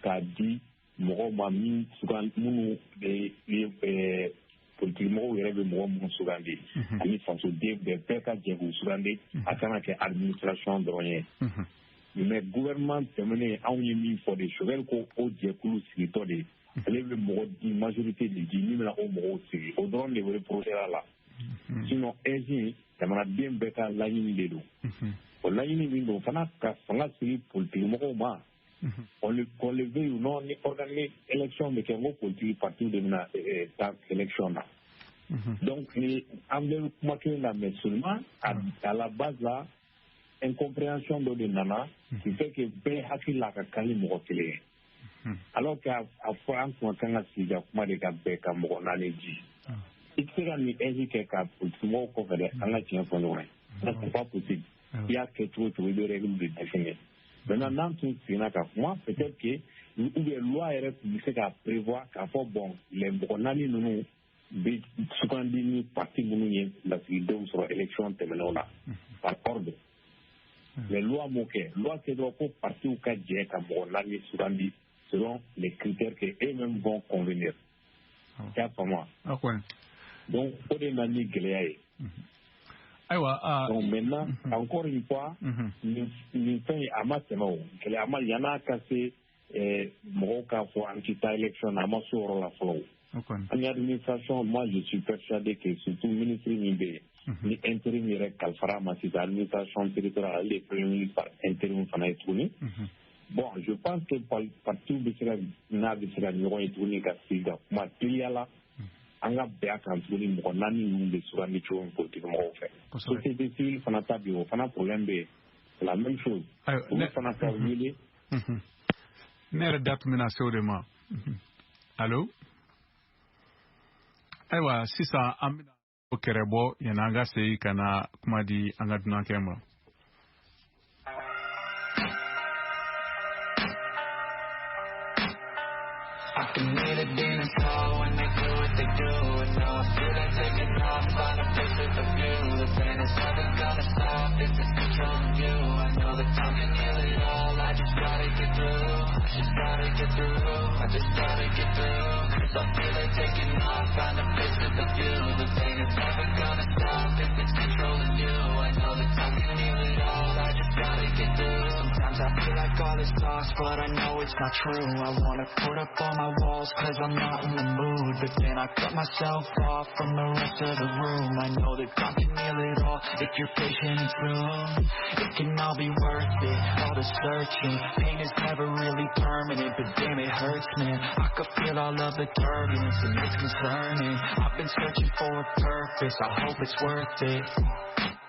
Speaker 1: k'a di mɔgɔw ma min sugan minnu de ye politique mɔgɔw yɛrɛ bɛ mɔgɔ minnu sugandi, ani fasoden bɛɛ ka jɛ k'u sugandi, a kana kɛ administration dɔrɔn ye. Mais gouvernement tɛmɛnen, anw ye min fɔ de, Choguel ko o jɛkulu sigitɔ de, ale bɛ mɔgɔ di, majorité de di min bɛna o mɔgɔw sigi, o dɔrɔn de bɛ procédure la. Sinon AIGE jamanaden bɛɛ ka laɲini de don. O laɲini min don fana, ka fanga sigi politique mɔgɔw ma, qu'on le veuille ou non, ni organiser élection bɛ kɛ, n ko politique parti de bɛna taa élection na. Donc ni an bɛ kuma kelen na, mais seulement à la base la, incompréhension dɔ de nana qui fait que bɛɛ hakili la ka kan ni mɔgɔ kelen ye. Alors que a fɔ an tun ka kan ka sigi ka kuma de ka bɛn ka mɔgɔ naani di. I tɛ se ka nin AIGE kɛ ka politique mɔgɔw kɔfɛ dɛ, an ka tiɲɛ fɔ ɲɔgɔn ye. Ça c'est pas possible. I y'a kɛ cogo o cogo, i bɛ règle de définir. Maintenant n'an tun seginna ka kuma, peut-être que ou bien loi yɛrɛ tun bɛ se k'a prévoir k'a fɔ bon, les mɔgɔ naani ninnu bɛ sugandi ni parti minnu ye lasigidenw sɔrɔ élection tɛmɛnenw na par ordre. Mais loi m'o kɛ, loi tɛ dɔrɔn ko partiw ka jɛ ka mɔgɔ naani sugandi selon les critères que eux-mêmes vont convenir. I y'a faamu wa? Donc o de nana ni gɛlɛya ye.
Speaker 5: Ayiwa.
Speaker 1: Donc maintenant, encore une fois, nin fɛn in a ma tɛmɛ o gɛlɛya ma yann'a ka se mɔgɔw k'a fɔ an tɛ taa élection na, a ma se o yɔrɔ la fɔlɔ o. An administration, moi je suis persuadé que surtout ministre min bɛ yen, ni intérim yɛrɛ kalifara a ma sisan, administration territoriale, ale ye premier ministre par intérim fana ye tuguni. Bon, je pense que parti bɛ se ka n'a bɛ se ka ɲɔgɔn ye tuguni ka sigi ka kuma teliya la, an ka bɛn a kan tuguni mɔgɔ naani ninnu bɛ sugandi cogo min politique mɔgɔw fɛ. Société civile fana ta bɛ yen, o fana problème bɛ yen, c'est la même chose. Olu fana ka wele.
Speaker 5: Ne yɛrɛ da tun bɛna se o de ma. Allo? Ayiwa, sisan an bɛna o kɛrɛ bɔ yanni an ka segin ka na kuma di an ka dunankɛ ma.
Speaker 6: I can hear the demons call when they do what they do. And now I feel like taking off, find a place with a view. The pain is never gonna stop if it's controlling you. I know that time can heal it all, I just gotta get through. I just gotta get through, I just gotta get through. 'Cause I feel like taking off, find a place with a view. The pain is never gonna stop if it's controlling you. I know that time can heal it all, I just gotta get through. Sometimes I I feel like all is lost, but I know it's not true. I wanna put up all my walls, cause I'm not in the mood. But then I cut myself off from the rest of the room. I know that time can heal it all, if you're patient and soon. It can all be worth it, all the searching. Pain is never really permanent, but damn it hurts, man. I could feel all of the turbulence, and it's concerning. I've been searching for a purpose, I hope it's worth it.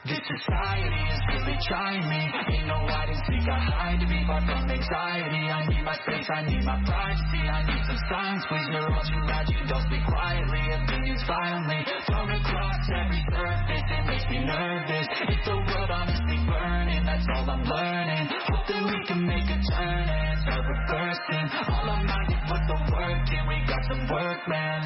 Speaker 6: This society is really trying me. Ain't no hide and seek, I hide to be far from anxiety. I need my space, I need my privacy. I need some silence, please, you're all too loud. You don't speak quietly, opinions violently thrown across every surface, it makes me nervous. It's the world honestly burning, that's all I'm learning. Hope that we can make a turn and start reversing. All I'm out to put the work in, we got some work, man.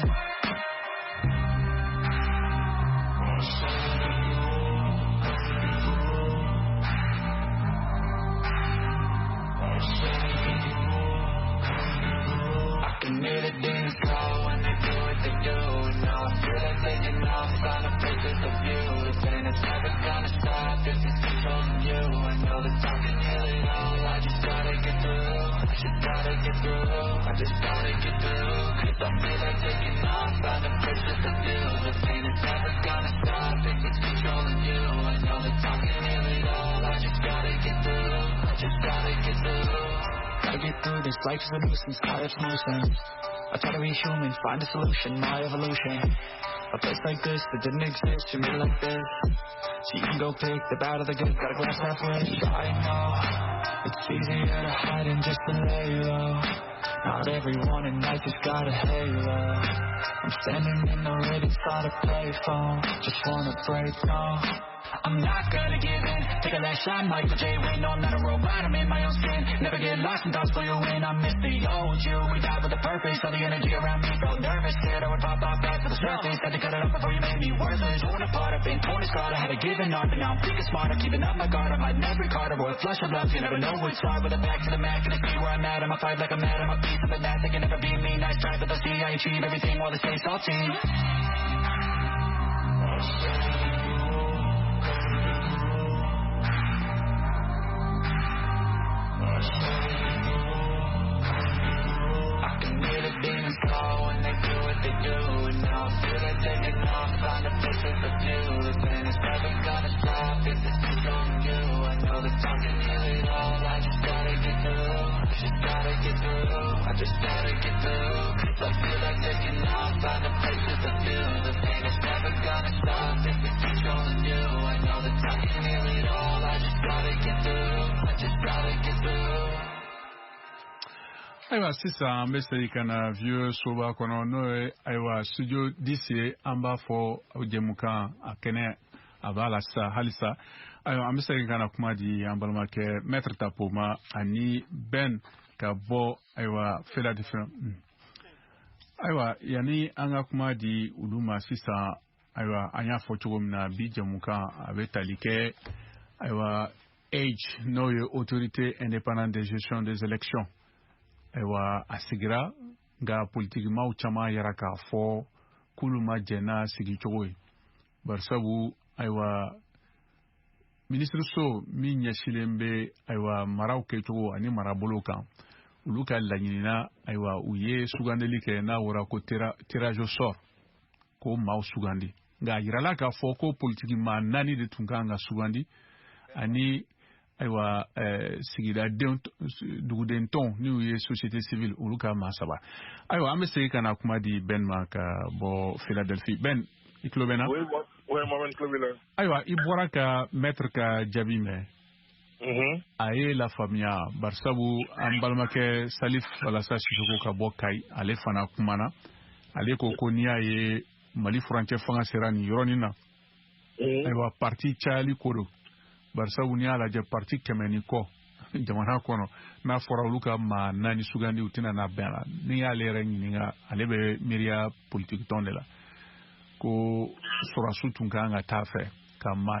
Speaker 6: I can hear the demons call when they do what they do. And now I feel like taking off, find a place with a view. The pain is never gonna stop if it's controlling you. I know that time can heal it all, I just gotta get through. I just gotta get through, I just gotta get through. Cause I feel like taking off, find a place with a view. The pain is never gonna stop if it's controlling you. I know that time can heal it all, I just gotta get through. I just gotta get through. Gotta get through this, life's a nuisance, tied up loose ends. I try to be human, find a solution, my evolution. A place like this that didn't exist, you made it like this. So you can go pick the bad or the good, got a glass halfway. I know, it's easier to hide than just to lay low. Not everyone in life has got a halo. I'm standing in the red inside a payphone, just wanna break, no. I'm not gonna give in, take a last shot, Michael J. Win. No, I'm not a robot, I'm in my own skin. Never get lost in thoughts for you win. I miss the old you, we died with a purpose. All the energy around me felt nervous. Scared I would pop off back to the surface. Had to cut it off before you made me worthless. Torn apart, I've been torn and scarred. I had a given art, but now I'm thinking smart. I'm keeping up my guard, I'm hiding every card. A royal flush of love, you never know what's hard. With a back to the mat, gonna see where I'm at. I'ma fight like I'm mad, I'm a beast, I'm a gnat. They can never be me, nice try, but they'll see I achieve everything while they stay salty. I can hear the demons call when they do what they do. And now I feel like taking off, find a place with a view. The pain is never gonna stop if it's controlling you. I know that time can heal it all, I just gotta get through. I just gotta get through, I just gotta get through. Cause I feel like taking off, find a place with a view. The pain is never gonna stop if it's controlling you. I know that time can heal it all, I just gotta get through. I just gotta get through.
Speaker 5: Ayiwa sisan an bɛ segin ka na Vieux Soba kɔnɔ, n'o ye ayiwa studio 10 ye. An b'a fɔ jɛmukan a kɛnɛ a b'a la sisan halisa. Ayiwa an bɛ segin ka na kuma di an balimakɛ Maître Tapo ma ani Ben ka bɔ ayiwa Philadelphie. Ayiwa yanni an ka kuma di olu ma sisan, ayiwa an y'a fɔ cogo min na bi jɛmukan a bɛ tali kɛ ayiwa AIGE, n'o ye Autorité indépendante de gestion des élections. Ayiwa a sigira nka politikimaw caman yɛrɛ k'a fɔ k'olu ma jɛn n'a sigicogo ye, barisabu ayiwa minisiriso min ɲɛsilen bɛ ayiwa maraw kɛcogo ani marabolo kan, olu ka laɲinina ayiwa u ye sugandili kɛ n'a wara ko tirage au sort, ko maaw sugandi. Nka a yirala k'a fɔ ko politiki maa 4 de tun kan ka sugandi ani ayiwa sigidaden duguden tɔn n'u ye société civile olu ka maa 3. Ayiwa an bɛ segin ka na kuma di Ben ma ka bɔ Philadelphie. Ben, i tulo bɛ n na?
Speaker 8: Oui, Mohamed, tulo b'i la.
Speaker 5: Ayiwa i bɔra ka maître ka jaabi mɛn. A ye lafaamuya barisabu an balimakɛ Salif Walasa Sisoko ka bɔ Kayi, ale fana kumana. Ale ko ko n'i y'a ye Mali furancɛ fanga sera nin yɔrɔnin na, ayiwa parti cayali ko don. Barisabu n'i y'a lajɛ parti 100 ni kɔ jamana kɔnɔ, n'a fɔra olu ka maa 4 sugandi u tɛna na bɛn a la. N'i y'ale yɛrɛ ɲininka, ale bɛ miiriya politiki tɔn de la, ko sɔrɔsiw tun kan ka taa fɛ ka maa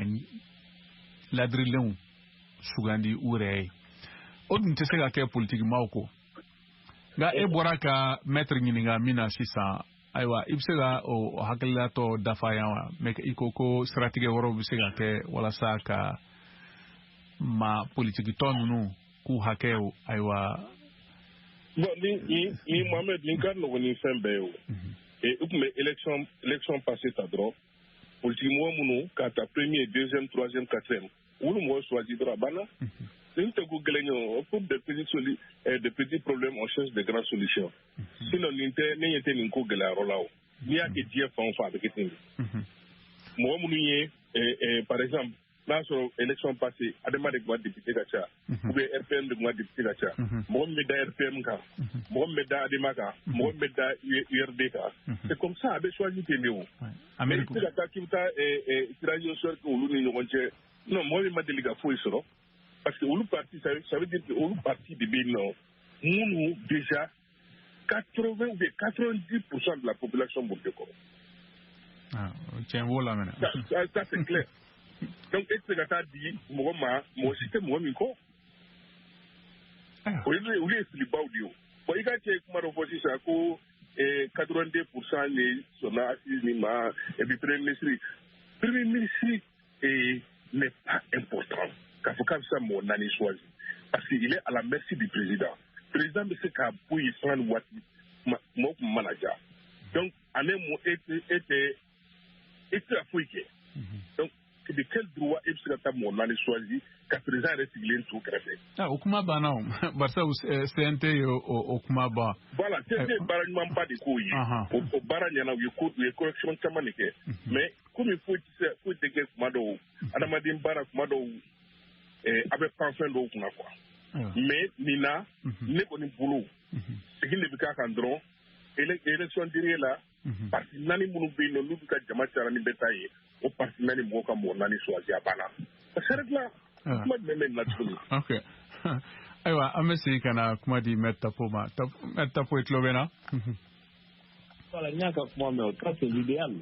Speaker 5: ladirilenw sugandi u yɛrɛ ye. O dun tɛ se ka kɛ politiki maaw ko. Nka e bɔra ka maître ɲininka min na sisan, ayiwa i bɛ se ka o hakililatɔ dafa yan wa? Mais i ko ko siratigɛ wɛrɛw bɛ se ka kɛ walasa ka ma politiki tɔn ninnu k'u hakɛw ayiwa.
Speaker 8: Bon, ni Mohamed, nin ka nɔgɔn ni fɛn bɛɛ ye o. U tun bɛ élection passée ta dɔrɔn, politique mɔgɔ minnu k'a ta premier, deuxième, troisième, quatrième, olu mɔgɔ choisi dɔrɔn, a banna. Nin tɛ ko gɛlɛn ye o. Pour des petits problèmes, on cherche des grandes solutions. Sinon nin tɛ, ne ɲɛ tɛ nin ko gɛlɛyayɔrɔ la o. N'i y'a kɛ diɲɛ fan o fan, a bɛ kɛ ten de. Mɔgɔ minnu ye, par exemple, n'a sɔrɔ élection passée, Adema de tun ka député ka ca ou bien RPM de tun ka député ka ca, mɔgɔ min bɛ da RPM kan, mɔgɔ min bɛ da Adema kan, mɔgɔ min bɛ da URD kan, c'est comme ça a bɛ choisi ten de o. Mais i tɛ se ka taa k'i bɛ taa tirage au sort kɛ olu ni ɲɔgɔn cɛ. Non, mɔgɔ min ma deli ka foyi sɔrɔ, parce que olu parti, ça veut dire que olu parti de bɛ yen nɔ minnu déjà 80 ou bien 90% de la population b'o de kɔrɔ.
Speaker 5: Tiɲɛ b'o la mɛnɛ.
Speaker 8: Ça, c'est clair. Donc e tɛ se ka taa di mɔgɔ ma, mɔgɔ si tɛ mɔgɔ min kɔ. O ye olu ye filibaw de ye o. Bon, i ka cɛ ye kuma dɔ fɔ sisan ko 82% de sɔnna assise nin ma, et puis premier ministre n'est pas important k'a fɔ k'a bɛ se ka mɔgɔ naani choisi, parce que il est à la merci du président. Président bɛ se k'a bɔ yen sanga ni waati, mɔgɔ kun mana ja. Donc en un mot, e tɛ se ka foyi kɛ. Donc de quel droit e bɛ se ka taa mɔgɔ naani choisi ka président yɛrɛ sigilen to kɛrɛfɛ?
Speaker 5: Ah, o kuma banna o, barisa CNT ye o kuma ban.
Speaker 8: Voilà, CNT ye baara ɲumanba de k'o ye. O baara ɲɛna, u ye ko, u ye correction caman de kɛ. Mais komi foyi tɛ se, foyi tɛ kɛ kuma dɔw, adamaden baara kuma dɔw, a bɛ pan fɛn dɔw kunna quoi. Mais nin na, ne kɔni bolo, segin de bɛ k'a kan dɔrɔn. Élection dernier la, parti naani minnu bɛ yen nɔ, n'u bɛ ka jama cayara ni bɛɛ ta ye, o parti naani mɔgɔw ka mɔgɔ naani choisi, a banna. A sera kuma jumɛn bɛ nin na tuguni?
Speaker 5: Ok, ayiwa, an bɛ segin ka na kuma di Maître Tapo ma. Maître Tapo, i tulo bɛ na?
Speaker 9: Voilà, n y'a ka kuma mɛn o, ça c'est l'idéal.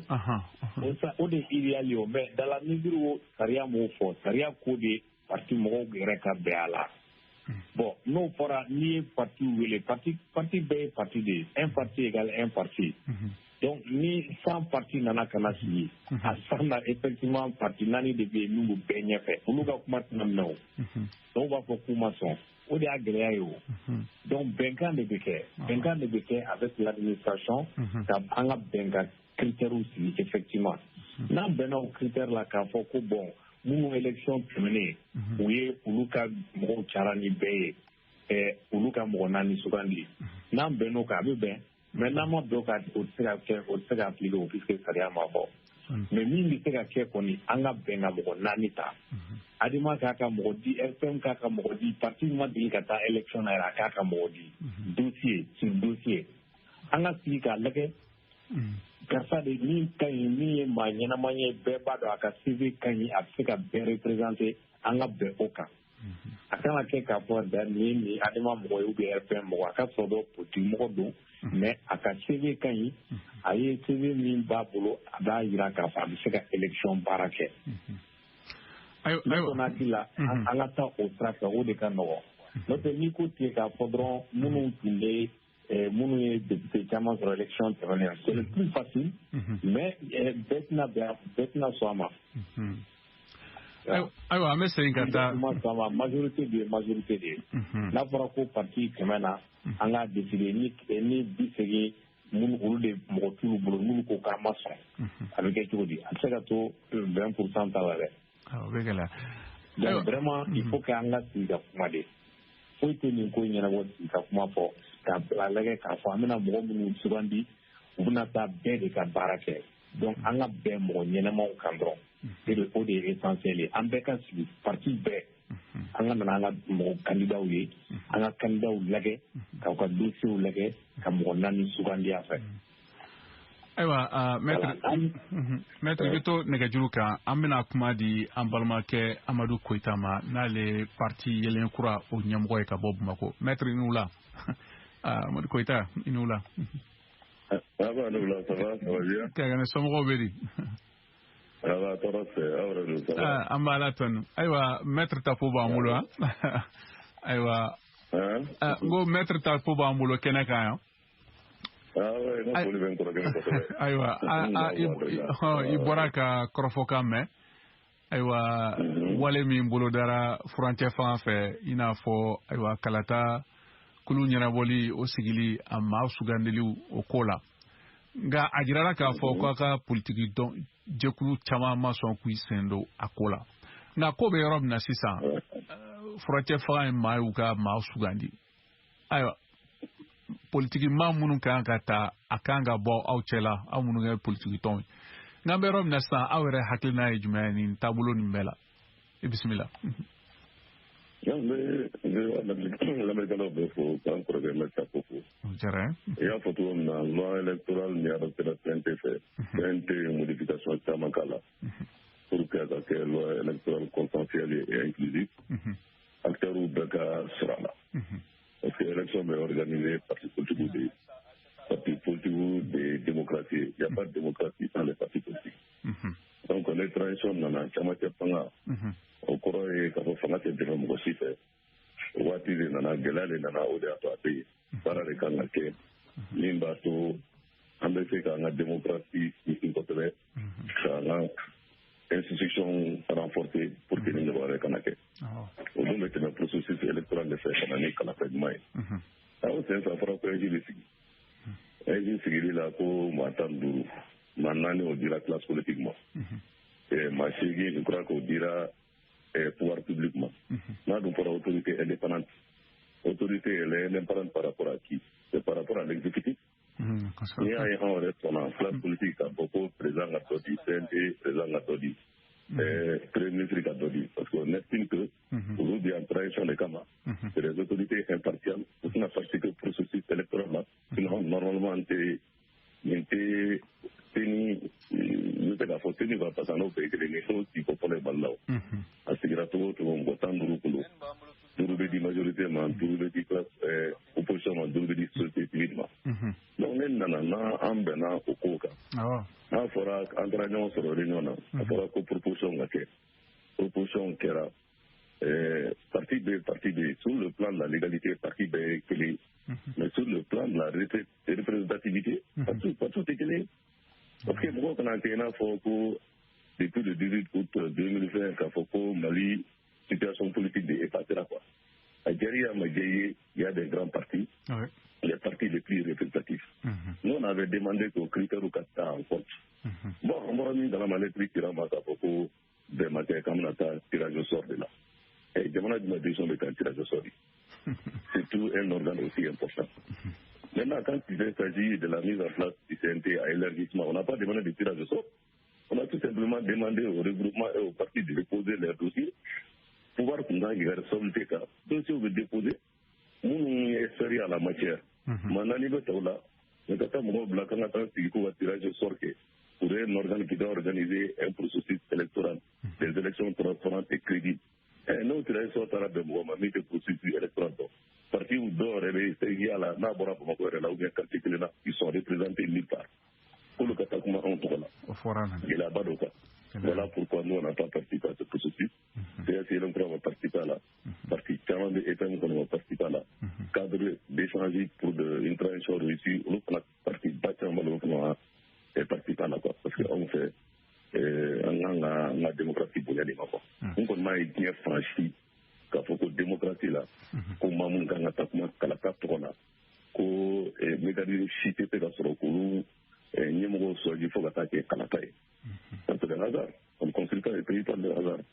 Speaker 9: O sa, o de ye idéal ye o, mais dans la mesure où sariya m'o fɔ, sariya ko de parti mɔgɔw yɛrɛ ka bɛn a la. Bon, n'o fɔra, n'i ye parti wele, parti bɛɛ ye parti de ye, un parti égale un parti. Donc ni 100 parti nana ka na sigi, a 100 na, effectivement parti naani de bɛ yen min b'u bɛɛ ɲɛfɛ, olu ka kuma tɛna minɛ o. Dɔw b'a fɔ k'u ma sɔn, o de y'a gɛlɛya ye o. Donc bɛnkan de bɛ kɛ, bɛnkan de bɛ kɛ avec l'administration ka an ka bɛnkan critères sigi. Effectivement, n'an bɛnna o critère la k'a fɔ ko bon, minnu élection tɛmɛnen u ye, olu ka mɔgɔw cayara ni bɛɛ ye, olu ka mɔgɔ naani sugandi, n'an bɛnn'o kan, a bɛ bɛn. Mais n'an ma bɛn o kan, o tɛ se ka kɛ, o tɛ se ka appliquer o, puisque sariya ma fɔ. Mais min bɛ se ka kɛ kɔni, an ka bɛn ka mɔgɔ naani ta. Adema k'a ka mɔgɔ di, RPM k'a ka mɔgɔ di, parti ma deli ka taa élection na yɛrɛ, a k'a ka mɔgɔ di, dossier sur dossier, an ka sigi k'a lajɛ, karisa de min ka ɲi, min ye maa ɲɛnama ye, bɛɛ b'a dɔn a ka CV ka ɲi, a bɛ se ka bɛɛ représenter, an ka bɛn o kan. A kana kɛ k'a fɔ da nin ye nin Adema mɔgɔ ye ou bien RPM mɔgɔ, a ka sɔrɔ dɔrɔn politique mɔgɔ don, mais a ka CV ka ɲi, a ye CV min b'a bolo, a b'a yira k'a fɔ a bɛ se ka élection baara kɛ. Ne kɔni hakili la, an ka taa o sira fɛ, o de ka nɔgɔn. N'o tɛ, n'i ko ten k'a fɔ dɔrɔn minnu tun bɛ, minnu ye député caman sɔrɔ élection tɛmɛnen, c'est le plus facile, mais bɛɛ tɛna bɛn, bɛɛ tɛna sɔn a ma.
Speaker 5: Ayiwa, an bɛ segin ka taa.
Speaker 9: Ma sɔn a ma, majorité de ye majorité de ye. N'a fɔra ko parti 100 na, an k'a décider ni 80 minnu, olu de mɔgɔ t'olu bolo, n'olu ko k'an ma sɔn, a bɛ kɛ cogo di? A tɛ se ka to 20% ta la dɛ.
Speaker 5: O bɛ gɛlɛya.
Speaker 9: Donc vraiment, il faut que an ka sigi ka kuma de. Foyi tɛ nin ko ɲɛnabɔ sigi ka kuma fɔ, k'a bila lajɛ k'a fɔ an bɛna mɔgɔ minnu sugandi, u bɛna taa bɛɛ de ka baara kɛ. Donc an ka bɛn mɔgɔ ɲɛnamaw kan dɔrɔn, o de ye essentiel ye. An bɛɛ ka sigi, parti bɛɛ, an ka nana an ka mɔgɔ candidatw ye, an ka candidatw lajɛ, k'aw ka dossierw lajɛ, ka mɔgɔ naani sugandi a fɛ.
Speaker 5: Ayiwa, maître, i bɛ to nɛgɛjuru kan. An bɛna kuma di an balimakɛ Amadu Koyita ma, n'ale parti Yelen Kura o ɲɛmɔgɔ ye ka bɔ Bamakɔ. Maître, i ni wula. Amadu Koyita, i ni wula.
Speaker 1: Ça va, ne wula, ça va, ça va bien.
Speaker 5: Kɛkɛnɛ, somɔgɔw bɛ di?
Speaker 1: Ça va, tɔɔrɔ tɛ, aw yɛrɛ don, ça va.
Speaker 5: An b'a la tanu. Ayiwa, maître Tapo b'an bolo. Ayiwa, n ko maître Tapo b'an bolo kɛnɛ kan yan.
Speaker 1: Ah ouais, n ka foli bɛ n kɔrɔkɛ kosɛbɛ.
Speaker 5: Ayiwa, i bɔra ka kɔrɔfɔkan mɛn. Ayiwa, wale min bolodara furancɛ fanga fɛ, i n'a fɔ ayiwa kalata kulu ɲɛnabɔli, o sigili, a maa sugandiliw, o ko la. Nka a jirala k'a fɔ k'a ka politiki dɔn jɛkulu caman ma sɔn k'u sen don a ko la. Nka ko bɛ yɔrɔ min na sisan, furancɛ fanga ye maa y'u ka maa sugandi. Ayiwa, politiki maa minnu kan ka ta, a kan ka bɔ aw cɛ la, aw minnu kɛ politiki tɔnw ye. N'an bɛ yɔrɔ min na sisan, aw yɛrɛ hakilina ye jumɛn ye nin taabolo nin bɛɛ la? I bisimila.
Speaker 1: N bɛ lamɛnnikɛlaw bɛɛ fo, k'an kɔrɔkɛ Mɛta ko fo.
Speaker 5: O diyara n
Speaker 1: ye. I y'a fɔ cogo min na, loi électorale min adopté la CNT fɛ, CNT ye modification caman k'a la pour que a ka kɛ loi électorale consensuelle et inclusive, acteurs bɛɛ ka sɔrɔ a la. Parce que élection bɛ organiser parti politique de ye. Parti politique de ye démocratie. Il n'y a pas de démocratie sans les partis politiques. Donc ne transition nana, camancɛ fanga, o kɔrɔ ye k'a fɔ fanga tɛ dɛmɛ mɔgɔ si fɛ. O waati de nana, gɛlɛya de nana, o de y'a to a tɛ yen. Baara de kan ka kɛ min b'a to an bɛ se k'an ka démocratie sinsin kosɛbɛ, k'an ka institution renforcer pour que ni ɲɔgɔn wɛrɛ kana kɛ. O dun bɛ tɛmɛ processus électoral de fɛ ka na ni kalata ɲuman ye. O sen fɛ, a fɔra ko AIGE bɛ sigi. AIGE sigili la, ko maa 15, maa 4, o dira classe politique ma. Maa 8, je crois k'o dira pouvoir public ma. N'a dun fɔra autorité indépendante, autorité, elle est indépendante par rapport à qui? C'est par rapport à l'exécutif. N'i y'a ye anw yɛrɛ sɔnna, classe politique, k'a fɔ ko président ka dɔ di CNT, président ka dɔ di, premier ministre ka dɔ di, parce qu'on estime que olu bɛ yan transition de kama, c'est des autorités impartiales, u tɛna participer processus électoral la. Sinon normalement an tɛ nin tɛ CENI, n bɛ se k'a fɔ CENI quoi, parce que n'o bɛɛ ye kelen ye, n'o sigi ko fɔlɔ ye Mali la. O a sigira cogo o cogo, mɔgɔ 15 kun don, 5 bɛ di majorité ma, 5 bɛ di classe opposition ma, 5 bɛ di société civile ma. Donc ne nana n'an an bɛnna o kow kan, n'a fɔra an taara ɲɔgɔn sɔrɔ réunion na, a fɔra ko proposition ka kɛ, proposition kɛra. Parti bɛ, parti bɛ, sur le plan de la légalité, parti bɛɛ ye kelen ye, mais sur le plan de la représentativité, parti tɛ kelen ye. Parce que mɔgɔw kana kɛ i n'a fɔ ko depuis le 18 août 2020, k'a fɔ ko Mali situation politique de effacera quoi. A diyara i ye, a ma diya i ye, il y a des grands partis, les partis les plus représentatifs. Nous, on avait demandé qu'aux critères ka ta en compte. Bon, an bɔra min kalama, lettre cira ma k'a fɔ ko bɛn ma kɛ, k'an bɛna taa tirage au sort de la. Jamana jumɛn décision bɛ taa tirage au sort? Surtout un organe aussi important. Maintenant, quand il s'agit de la mise en place du CNT à élargissement, on n'a pas demandé de tirage au sort. On a tout simplement demandé au regroupement et aux partis de déposer leurs dossiers. Pouvoir kun kan k'i ka responsabilité ta, dossier bɛ déposer, minnu ye experts à la matière. Maa 4 bɛ ta o la, mais ka taa mɔgɔw bila kan ka taa sigi k'u ka tirage au sort kɛ pour un organe qui doit organiser un processus électoral, des élections transparentes et crédibles. N'o tirage au sort taara bɛn mɔgɔ ma min tɛ processus électoral dɔn, parti dɔw yɛrɛ bɛ yala n'a bɔra Bamakɔ yɛrɛ la ou bien quartier kelen na, ils sont représentés nulle part. K'olu ka taa kuma anw tɔgɔ la.
Speaker 5: O fɔra.
Speaker 1: Gɛlɛyaba don quoi. Voilà pourquoi nous, on n'a pas participé à ce processus. PS Yɛlɛn Kura ma participer à la. Parti caman bɛ EPM kɔnɔ ma participer à la. Cadre d'échange pour une transition réussie, olu fana, parti ba caman b'a la, olu fana ma participer à la quoi. Parce que anw fɛ, an kan ka an ka démocratie bonya de ma quoi. N kɔni m'a ye diɲɛ fan si k'a fɔ ko démocratie la, ko maa minnu kan ka taa kuma kalata tɔgɔ la, ko mécanisme si tɛ se ka sɔrɔ k'olu ɲɛmɔgɔw choisi fo ka taa kɛ kalata ye. Ça, c'est le hasard. On ne construit pas les pays par le hasard.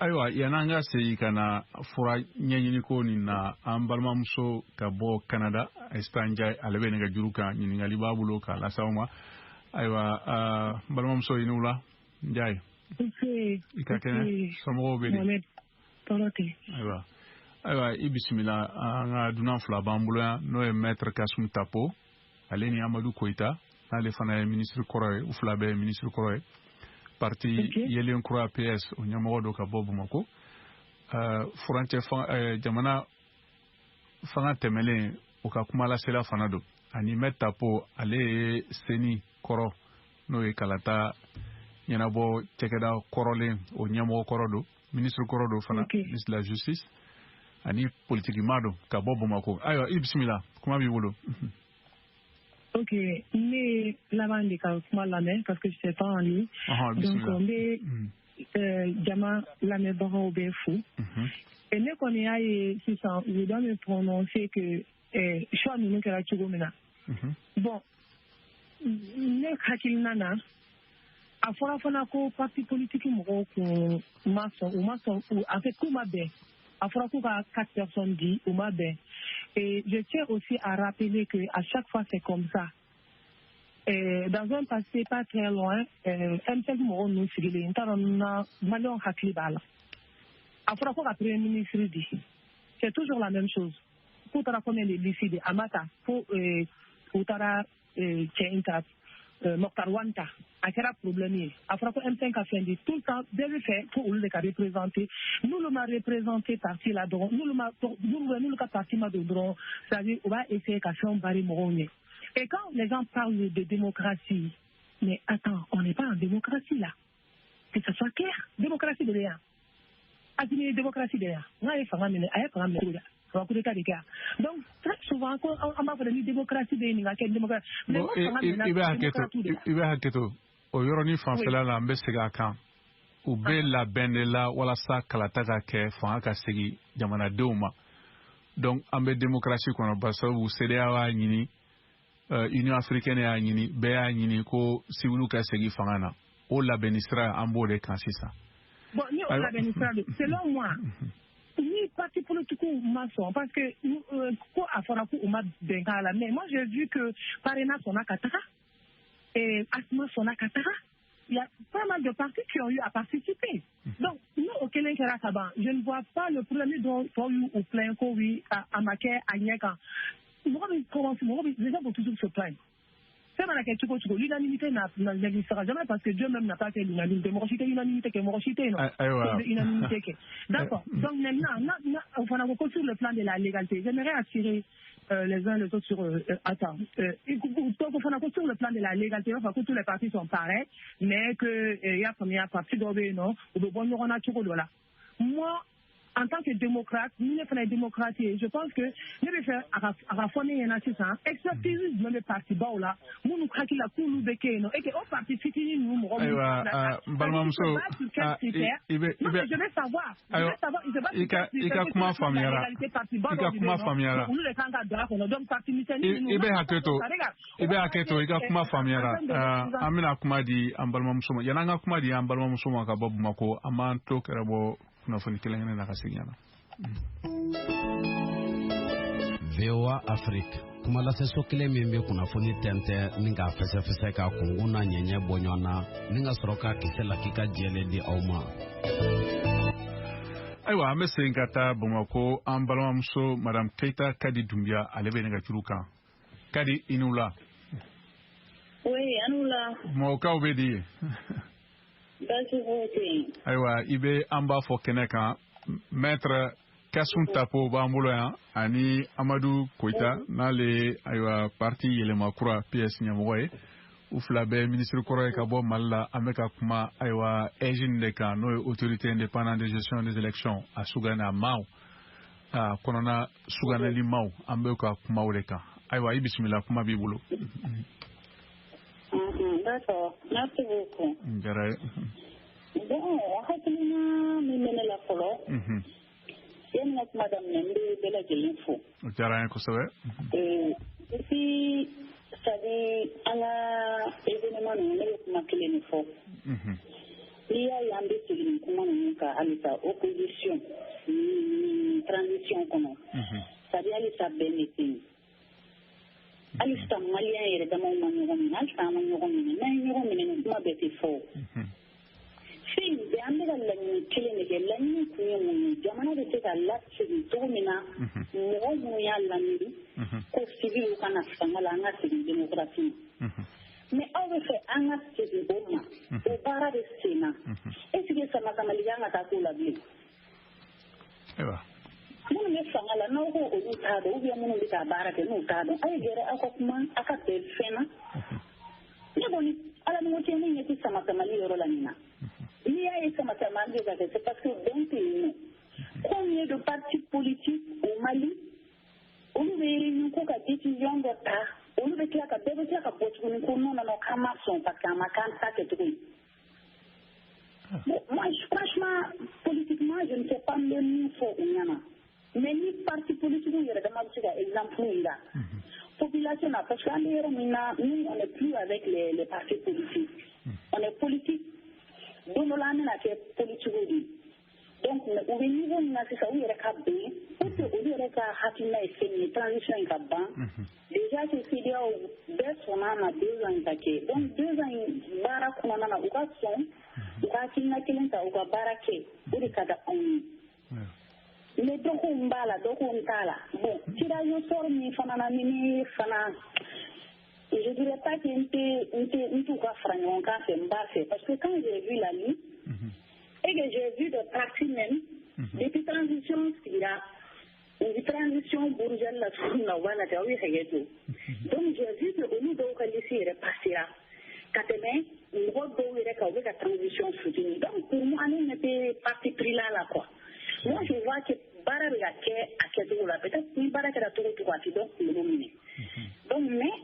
Speaker 5: Ayiwa, yan'an ka segin ka na fura ɲɛɲiniko nin na, an balimamuso ka bɔ Canada, Aïssata Ndiaye, ale bɛ nɛgɛjuru kan, ɲininkali b'a bolo k'a lase aw ma. Ayiwa, n balimamuso, i ni wula, Ndiaye. I ka kɛnɛ? Somɔgɔw bɛ di? Ayiwa, ayiwa, i bisimila. An ka dunan fila b'an bolo yan, n'o ye maître Kassoum Tapo, ale ni Amadu Koyita, n'ale fana ye ministre kɔrɔ ye. U fila bɛɛ ye ministre kɔrɔ ye. Parti Yelen Kura PS, o ɲɛmɔgɔ dɔ ka bɔ Bamakɔ. Furancɛ jamana fanga tɛmɛlen, o ka kumalasela fana don. Ani maître Tapo, ale ye CENI kɔrɔ, n'o ye kalata ɲɛnabɔ cɛkɛda kɔrɔlen, o ɲɛmɔgɔ kɔrɔ don, ministre kɔrɔ don fana, ministre de la Justice, ani politikima don ka bɔ Bamakɔ. Ayiwa, i bisimila, kuma b'i bolo.
Speaker 10: Ok, ne laban de ka kuma lamɛn parce que je sais pas en ligne. Donc n bɛ jama lamɛnbagaw bɛɛ fo. Et ne kɔni y'a ye sisan, je dois me prononcer que choix ninnu kɛra cogo min na. Bon, ne hakilina na, a fɔra fana ko parti politique mɔgɔw kun ma sɔn, u ma sɔn, en fait k'u ma bɛn. A fɔra k'u ka 4 personnes di, u ma bɛn. Et je tiens aussi à rappeler que à chaque fois c'est comme ça. Et dans un passé pas très loin, M5 mɔgɔw ninnu sigilen, n t'a dɔn na maliyɛnw hakili b'a la. A fɔra ko ka premier ministre di. C'est toujours la même chose. K'u taara combien de liste di, a ma ta fo u taara cɛ in ta, Mokhtar Wane ta, a kɛra problème ye. A fɔra ko M5 ka fɛn di, tout le temps bɛɛ bɛ fɛ ko olu de ka représenter. N'olu ma représenter parti la dɔrɔn, n'olu ma n'olu ka parti ma don dɔrɔn, c'est-à-dire u b'a essayer ka fɛnw bari mɔgɔw ɲɛ. Et quand les gens parlent de démocratie, mais attends, on n'est pas en démocratie là. Que ça soit clair, démocratie de bɛ yan. Assimi ye démocratie de yan. N'a ye fanga minɛ, a ye fanga minɛ cogo di? A coup d'état de kɛ. Donc très souvent ko an b'a fɔ ni démocratie bɛ yen, nin ka kɛ démocratie. Mais
Speaker 5: Bon, i bɛ hakɛ to, i bɛ hakɛ to o yɔrɔnin fanfɛla la, n bɛ segin a kan. U bɛ labɛn de la walasa kalata ka kɛ, fanga ka segin jamanadenw ma. Donc an bɛ démocratie kɔnɔ, barisabu CEDEAO y'a ɲini, Union africaine y'a ɲini, bɛɛ y'a ɲini ko civil ka segin fanga na. O labɛnni sira, an b'o de kan sisan.
Speaker 10: Bon, ni o labɛnni sira don, selon moi, ni parti politique ma sɔn, parce que ko a fɔra ko u ma bɛnkan la, mais moi j'ai vu que PARENA sɔnna ka taga et ASMA sɔnna ka taga. Il y a pas mal de partis qui ont eu à participer. Donc, nous, au kelen kɛra ka ban, je ne vois pas le problème dont tɔw y'u plaint ko oui, a ma kɛ a ɲɛ kan. Mɔgɔ bɛ commencer, mɔgɔ bɛ, les gens vont toujours se plaindre. Fɛn mana kɛ cogo o cogo, l'unanimité n'existera jamais parce que Dieu même n'a pas fait l'unanimité. Mɔgɔ si tɛ unanimité kɛ, mɔgɔ si tɛ yen nɔ
Speaker 5: Ayiwa.
Speaker 10: ko bɛ unanimité kɛ. D'accord. Donc maintenant, na o fana ko sur le plan de la légalité, j'aimerais attirer les uns les autres sur attends, ko fana ko sur le plan de la légalité, i b'a fɔ ko tous les partis sont pareils, mais que i y'a faamuya, parti dɔw bɛ yen nɔ, u bɛ bɔ ɲɔgɔn na cogo dɔ la. Moi, en tant que démocrate, ni ne fana ye démocrate ye, je pense que ne bɛ fɛ a ka fɔ ne ɲɛna sisan, expertise jumɛn bɛ parti baw la minnu hakili la k'olu bɛ kɛ yen nɔ, et que o parti fitinin ninnu mɔgɔ minnu
Speaker 5: Ayiwa, n balimamuso, i bɛ
Speaker 10: Non, mais je vais savoir, je vais savoir, je vais
Speaker 5: i ka i ka kuma faamuyara, i ka kuma faamuyara.
Speaker 10: Olu de kan ka don a kɔnɔ, donc parti misɛnnin ninnu.
Speaker 5: I bɛ hakɛ to, i bɛ hakɛ to, i ka kuma faamuyara. An bɛna kuma di an balimamuso ma. Yan'an ka kuma di an balimamuso ma ka bɔ Bamakɔ, an b'an to kɛrɛ bɔ kunnafoni kelen kelen na ka segin ka na.
Speaker 11: VOA Afrique, kuma laseso kelen min bɛ kunnafoni tɛntɛn ni k'a fɛsɛfɛsɛ, ka kunkun n'a ɲɛɲɛ bɔ ɲɔgɔn na, ni ka sɔrɔ k'a kisɛ lakika jɛlen di aw ma.
Speaker 5: Ayiwa, an bɛ segin ka taa Bamakɔ, an balimamuso madame Keita Kadi Dunbiya, ale bɛ nɛgɛjuru kan. Kadi, i ni wula.
Speaker 12: Oui, an wula.
Speaker 5: Mɔgɔkaw bɛ di?
Speaker 12: Baasi foyi tɛ yen.
Speaker 5: Ayiwa, i bɛ an b'a fɔ kɛnɛ kan, maître Kassoum Tapo b'an bolo yan ani Amadu Koyita, n'ale ye ayiwa parti Yɛlɛma Kura PS ɲɛmɔgɔ ye. U fila bɛɛ minisiri kɔrɔ ye ka bɔ Mali la. An bɛ ka kuma ayiwa AIGE de kan, n'o ye Autorité indépendante de gestion des élections, a sugandi a maaw, a kɔnɔna sugandili maaw, an bɛ ka kuma o de kan. Ayiwa, i bisimila, kuma b'i bolo.
Speaker 12: D'accord, merci beaucoup.
Speaker 5: N diyara ye.
Speaker 12: Bon, hakilina min bɛ ne la fɔlɔ, yanni n ka kuma daminɛ, n bɛ bɛɛ lajɛlen fo.
Speaker 5: O diyara an ye kosɛbɛ.
Speaker 12: Depuis, c'est-à-dire an ka événement ninnu, ne bɛ kuma kelen de fɔ. N'i y'a ye an bɛ segin nin kuma ninnu kan halisa, opposition ni transition kɔnɔ, c'est-à-dire halisa bɛn de tɛ yen. Halisa maliyɛn yɛrɛ damaw ma ɲɔgɔn minɛ, halisa an ma ɲɔgɔn minɛ. N'an ye ɲɔgɔn minɛ, nin kuma bɛɛ tɛ fɔ o. Fɛn in bɛɛ, an bɛ ka laɲini kelen de kɛ. Laɲini kun ye mun ye? Jamana bɛ se ka lasegin cogo min na, mɔgɔ minnu y'a laɲini ko civil ka na fanga la, an ka segin démocratie ma. Mais aw bɛ fɛ an ka segin o ma, o baara bɛ sen na. Est ce que sama samali kan ka taa k'o la bilen?
Speaker 5: Ayiwa.
Speaker 12: Minnu bɛ fanga la, n'aw ko olu t'a dɔn, ou bien minnu bɛ ka baara kɛ n'u t'a dɔn, a ye gɛrɛ aw ka kuma, aw ka bɛn fɛn na. Ne kɔni, ala ni ko cɛ, ne ɲɛ tɛ sama samali yɔrɔ la nin na. N'i y'a ye sama samali bɛ ka kɛ, c'est parce que bɛn tɛ yen nɔ. Combien de partis politiques au Mali, olu bɛ réunion ko ka décision dɔ ta, olu bɛ tila ka bɛɛ bɛ tila ka bɔ tuguni ko non non non, k'an ma sɔn parce que a ma k'an ta kɛcogo ye. Bon, moi, franchement, politiquement, je ne sais pas n bɛ min fɔ u ɲɛna, mais ni parti politique yɛrɛ dama bɛ se ka exemple yira population na, parce que an bɛ yɔrɔ min na, nous, on n'est plus avec les partis politiques, on est politique. Don dɔ la, an bɛna kɛ politique de ye. Donc u bɛ niveau min na sisan, u yɛrɛ ka bɛn pour que olu yɛrɛ ka hakilina ye fɛn min ye, transition in ka ban. Déjà que CEDEAO bɛɛ sɔnna a ma 2 ans in ka kɛ, donc 2 ans in baara kɔnɔna na, u ka sɔn u ka hakilina kelen ta, u ka baara kɛ, o de ka di anw ye. Mais dɔ ko n b'a la, dɔ ko n t'a la. Bon, tirage au sort min fana na, ni ne fana, je dirais pas que n tɛ n tɛ n t'u ka fara ɲɔgɔn kan fɛ, n b'a fɛ, parce que quand j'ai vu la liste et que j'ai vu des partis même, depuis transition sigira, u bɛ transition burujali la cogo min na, u b'a lajɛ, aw ye hakɛ to. Donc j'ai vu que olu dɔw ka liste yɛrɛ passera ka tɛmɛ mɔgɔ dɔw yɛrɛ kan, u bɛ ka transition soutenir. Donc pour moi, ne ɲɛ tɛ parti pris la la quoi. Moi, je vois que baara bɛ ka kɛ a kɛcogo la. Peut-être ni baara kɛra cogo o cogo, a tɛ dɔ kunkolo minɛ. Donc mais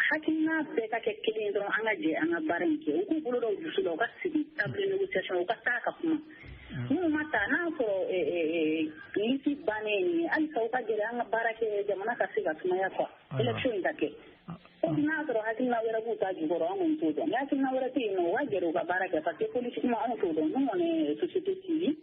Speaker 12: hakilina bɛɛ ka kɛ kelen ye dɔrɔn, an ka jɛ an ka baara in kɛ. U k'u bolo dɔw dusu la, u ka sigi table négociation, u ka taa ka kuma. Minnu ma ta, n'a sɔrɔ liste bannen ye nin ye, halisa u ka gɛrɛ an ka baara kɛ, jamana ka se ka sumaya quoi, élection in ka kɛ. Komi n'a sɔrɔ hakilina wɛrɛ b'u ta jukɔrɔ, an kɔni t'o dɔn. Ni hakilina wɛrɛ tɛ yen nɔ, u ka gɛrɛ u ka baara kɛ, parce que politiquement, anw t'o dɔn. Nous, on est société civile,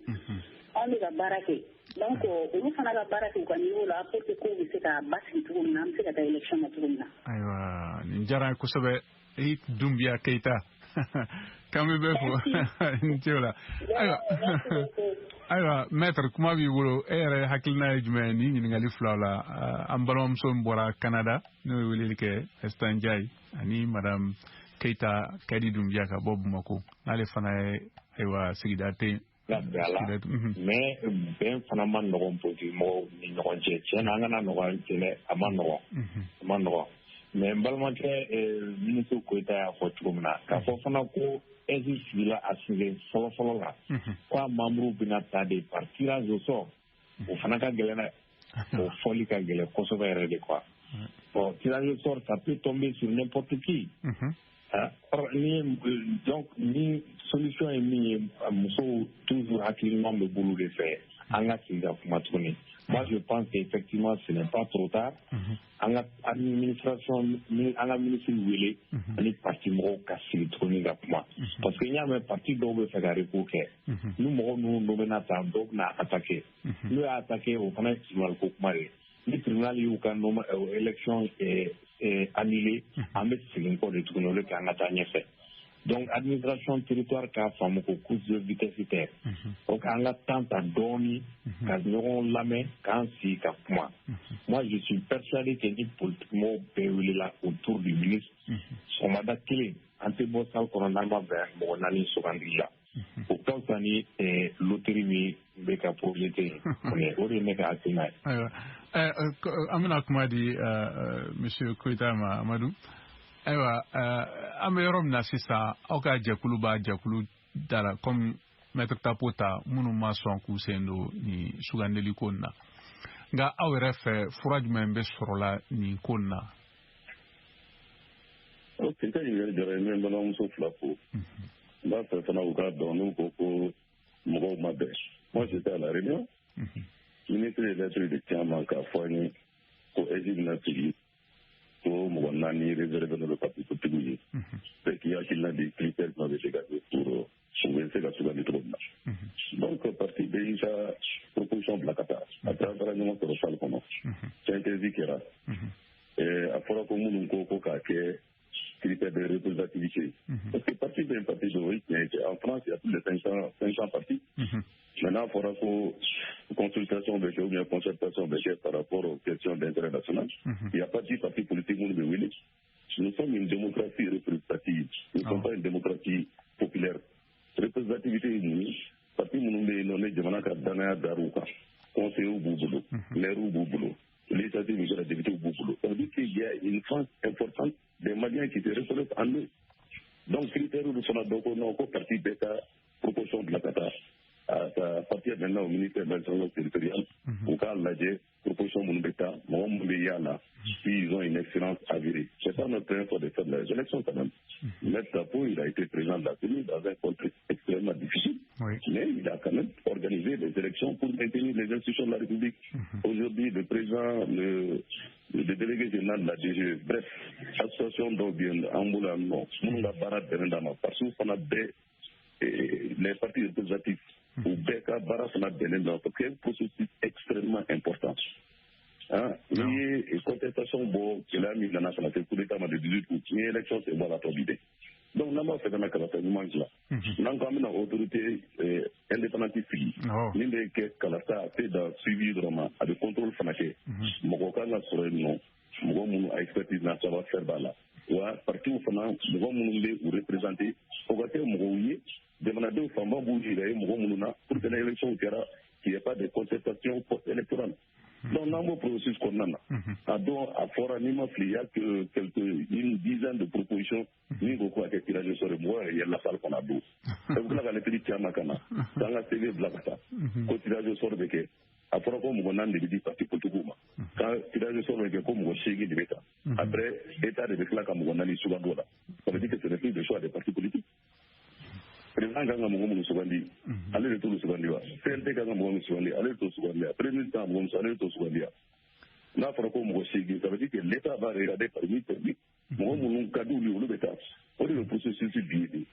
Speaker 12: anw bɛ ka baara kɛ. Donc olu fana ka baara kɛ u ka niveau la pour que kow bɛ se ka basigi cogo min na, an bɛ se ka taa élection na cogo min na.
Speaker 5: Ayiwa, nin diyara n ye kosɛbɛ. I Dunbiya Keyita, k'an bɛ bɛɛ fo n ce o la. Ayiwa, maître, kuma b'i bolo. E yɛrɛ hakilina ye jumɛn ye nin ɲininkali filaw la? An balimamuso min bɔra Canada, n'o ye weleli kɛ, Estan Ndiaye, ani madame Keyita Kadi Dunbiya ka bɔ Bamako, n'ale fana ye, ayiwa, sigida tɛ
Speaker 1: ka bɛn a la, mais bɛn fana ma nɔgɔn politique mɔgɔw ni ɲɔgɔn cɛ. Tiɲɛ na, an kana nɔgɔya cɛ dɛ, a ma nɔgɔn, a ma nɔgɔn. Mais n balimakɛ ministre Koyita y'a fɔ cogo min na, k'a fɔ fana ko AIGE sigila a sigi fɔlɔ-fɔlɔ la, ko a membre bɛna ta de par tirage au sort, o fana ka gɛlɛn dɛ, o fɔli ka gɛlɛn kosɛbɛ yɛrɛ de quoi. Bon, tirage au sort, ça peut tomber sur n'importe qui. Or, ni donc ni solution ye min ye, musow toujours hakili ɲuman bɛ bolo de fɛ, an ka sigi ka kuma tuguni. Moi, je pense qu'effectivement, ce n'est pas trop tard. An ka administration, an ka ministre wele ani parti mɔgɔw ka sigi tuguni ka kuma, parce que n y'a mɛn parti dɔw bɛ fɛ ka recours kɛ. Ni mɔgɔ ninnu dɔ bɛna ta, dɔw bɛna attaquer. N'u y'a attaquer, o fana ye tribunal ko kuma de ye. Ni tribunal y'u ka élection annulé, an bɛ segin kɔ de tuguni, o de k'an ka taa ɲɛfɛ. Donc administration territoire k'a faamu ko course de vitesse tɛ o, k'an ka temps ta dɔɔni ka ɲɔgɔn lamɛn, k'an sigi ka kuma. Moi, je suis persuadé que ni politique mɔgɔw bɛɛ welela autour du ministre, sɔgɔmada kelen an tɛ bɔ salle kɔnɔ n'an ma bɛn mɔgɔ naani sugandili la. O ka fisa ni loterie min bɛ ka projeté yen. O de ye ne ka hakilina ye.
Speaker 5: Ayiwa, an bɛna kuma di monsieur Koyita ma, Amadu. Ayiwa, an bɛ yɔrɔ min na sisan, aw ka jɛkulu b'a jɛkulu da la comme maître Tapo ta, minnu ma sɔn k'u sen don nin sugandili ko in na, nka aw yɛrɛ fɛ, fura jumɛn bɛ sɔrɔla nin ko in na?
Speaker 13: Ok, i ka ɲininkali diyara n ye. N bɛ n balimamuso fila fo. N b'a fɛ fana u k'a dɔn, n'u ko ko mɔgɔw ma bɛn, moi, j'étais à la réunion. Ministre ye lettre de ci an ma k'a fɔ an ye ko AIGE bɛna sigi, ko mɔgɔ naani réservé don parti politique ye, bɛɛ k'i hakilina di, critère jumɛn bɛ se ka kɛ pour u bɛ se ka sugandi cogo min na. Donc parti bɛɛ y'i ka proposition bila ka taa. Après, an taara ɲɔgɔn sɔrɔ salle kɔnɔ, synthèse kɛra. A fɔra ko minnu ko ko k'a kɛ critère de représentativité, parce que parti bɛ parti dɔ, o ye tiɲɛ ye. En France, il y a plus de 500, 500 partis. Maintenant, fɔra ko consultation bɛ kɛ ou bien concertation bɛ kɛ par rapport aux questions d'intérêt national. Il n'y a pas 10 partis politiques minnu bɛ wele. Nous sommes une démocratie représentative, nous ne sommes pas une démocratie populaire. Représentativité ye mun ye? Parti minnu bɛ yen nɔ, ni jamana ka danaya dar'u kan, conseillers b'u bolo, maires b'u bolo, législative min kɛra, députés b'u bolo, ça veut dire qu'il y a une frange importante des Maliens qui se reconnaissent en eux. Donc critère olu fana dɔ ko non, ko parti bɛɛ ka proposition bila ka taa. Ça appartient maintenant au ministère de l'administration territoriale, u k'a lajɛ proposition. proposition minnu bɛ taa, mɔgɔ minnu bɛ y'a la, s'ils ont une expérience avérée. C'est pas notre première fois de faire les élections quand même. Maître Tapo, il a été président de la CENI dans un contexte extrêmement difficile, mais il a quand même organisé des élections pour maintenir les institutions de la République. Aujourd'hui, le président, le délégué général de la DG, bref, association dɔw bɛ yen an bolo yan nɔ minnu ka baara bɛnnen d'a ma, parce que fana bɛɛ, les partis représentatifs, u bɛɛ ka baara fana bɛnnen don, parce que c'est un processus extrêmement important. Hein, n'i ye contestation bɔ, gɛlɛya min nana ka na se coup d'état ma de 18 août, n'i ye élection sen bɔ a la, tɔ bi dɛ. Donc n'an b'a fɛ ka na kalata ɲuman dilan, n'an ko an bɛna autorité indépendante sigi min bɛ kɛ kalata, a tɛ dan suivi dɔrɔn ma, a bɛ contrôle fana kɛ, mɔgɔ kan ka sɔrɔ yen nɔ, mɔgɔ minnu a expertise n'a savoir faire b'a la. Wa partiw fana, mɔgɔ minnu bɛ u représenter, o ka kɛ mɔgɔw ye jamanadenw fanba b'u yɛrɛ ye mɔgɔ minnu na, pour que élection kɛra, qu'il n'y ait pas de contestation post-électorale. Donc n'an b'o processus kɔnɔna na, a dɔn a fɔra, n'i ma fili, il y a que quelques une dizaine de propositions min ko ka kɛ tirage au sort ye. Mɔgɔ yɛrɛ yɛlɛla salle kɔnɔ a don, u bɛ tila ka lettre ci an ma ka na k'an ka CV bila ka taa ko tirage au sort bɛ kɛ. A fɔra ko mɔgɔ 4 de bɛ di parti politique ma, ka tirage au sort bɛ kɛ, ko mɔgɔ 8 de bɛ ta. Après, état de bɛ tila ka mɔgɔ 4 sugandi o la. Ça veut dire que ce n'est plus le choix des partis politiques. Président kan ka mɔgɔ minnu sugandi, ale de t'olu sugandi wa? CNT kan ka mɔgɔ minnu sugandi, ale de t'o sugandi wa? Premier ministre kan ka mɔgɔ minnu sugandi, ale de t'o sugandi wa? N'a fɔra ko mɔgɔ 8, ça veut dire que l'état va regarder parmi mɔgɔ minnu ka di olu ye, olu bɛ taa. O de bɛ processus bi ye de.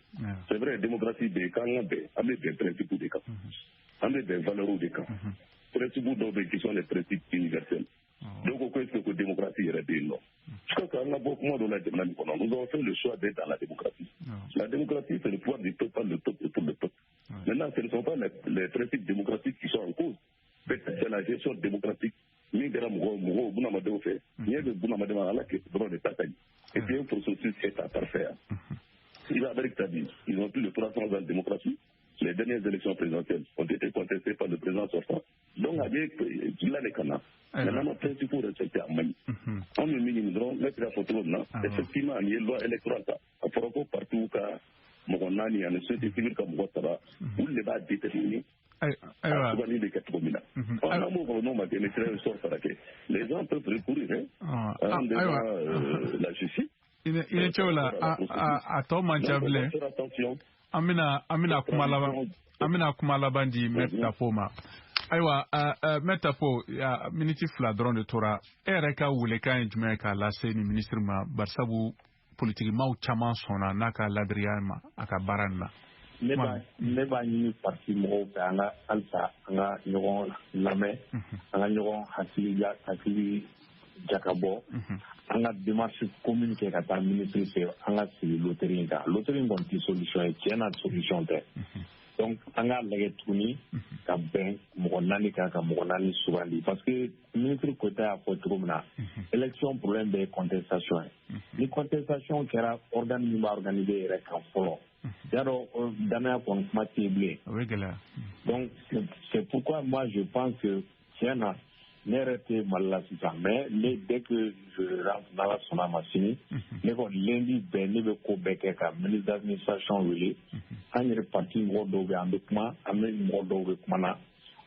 Speaker 13: C'est vrai, démocratie bɛ yen, k'an ka bɛn, an bɛ bɛn principe de kan, an bɛ bɛn valeur de kan. Principe dɔw bɛ yen qui sont les principes universels. Dɔw ko est-ce que ko démocratie yɛrɛ bɛ yen nɔ? Je crois qu'an ka bɔ kuma dɔ la jamana nin kɔnɔ, nous avons fait le choix d'être dans la démocratie. La démocratie, c'est le pouvoir du peuple, par le peuple et pour le peuple. Maintenant, ce ne sont pas les principes démocratiques qui sont en cause. Peut-être c'est la gestion démocratique min kɛra mɔgɔ mɔgɔw bunamadenw fɛ. N'i bɛ bunamaden ma, ala dɔrɔn de ta ka ɲi. Et puis un processus est à parfaire. Il va avec ta vie. Ils ont plus de 300 ans de démocratie. Les dernières élections présidentielles ont été contestées par le président sortant. Donc, a bɛ dilan de ka na. Maintenant, ma principe respecté a man ɲi. Anw bɛ min ɲini dɔrɔn, ne tɛ fɔ cogo min na, effectivement, nin ye loi électorale ta. A fɔra ko parti ka mɔgɔ 4 ani société civile ka mɔgɔ 3, olu de b'a déterminer
Speaker 5: Ayiwa,
Speaker 13: sugandi bɛ kɛ cogo min na. Ɔ, n'an b'o kɔnɔ, n'o ma kɛ, ni tirage au sort fana kɛ, les gens peuvent recourir, hein, devant la justice.
Speaker 5: I ni ce o la, a tɔ man ca bilen. An bɛna kuma laban di Maître Tapo ma. Ayiwa, Maître Tapo, miniti 2 dɔrɔn de tora. E yɛrɛ ka welekan ye jumɛn ye k'a lase ni ministre ma, barisabu politikimaw caman sɔnna n'a ka ladiriya ma a ka baara nin na?
Speaker 1: Ne b'a ɲini parti mɔgɔw fɛ, an ka halisa an ka ɲɔgɔn lamɛn, an ka ɲɔgɔn hakili jakabɔ, an ka démarche commune kɛ ka taa ministre fɛ, an ka sigi loterie in kan. Loterie in kɔni tɛ solution ye, tiɲɛ na, solution tɛ. Donc an k'a lajɛ tuguni ka bɛn mɔgɔ 4 kan, ka mɔgɔ 4 sugandi, parce que ministre Koyita y'a fɔ cogo min na, élection problème bɛɛ ye contestation ye. Ni contestation kɛra organe min b'a organiser yɛrɛ kan fɔlɔ, y'a dɔn danaya kɔni kuma tɛ yen bilen.
Speaker 5: O bɛ gɛlɛya.
Speaker 1: Donc c'est pourquoi moi je pense que tiɲɛ na, ne yɛrɛ tɛ Mali la sisan, mais ne, dès que je rentre, n'Ala sɔnna a ma, sini ne kɔni, lundi bɛɛ, ne bɛ ko bɛɛ kɛ ka ministre d'administration wele. An yɛrɛ parti mɔgɔ dɔw bɛ, an bɛ kuma, an bɛ mɔgɔ dɔw bɛ kuma na,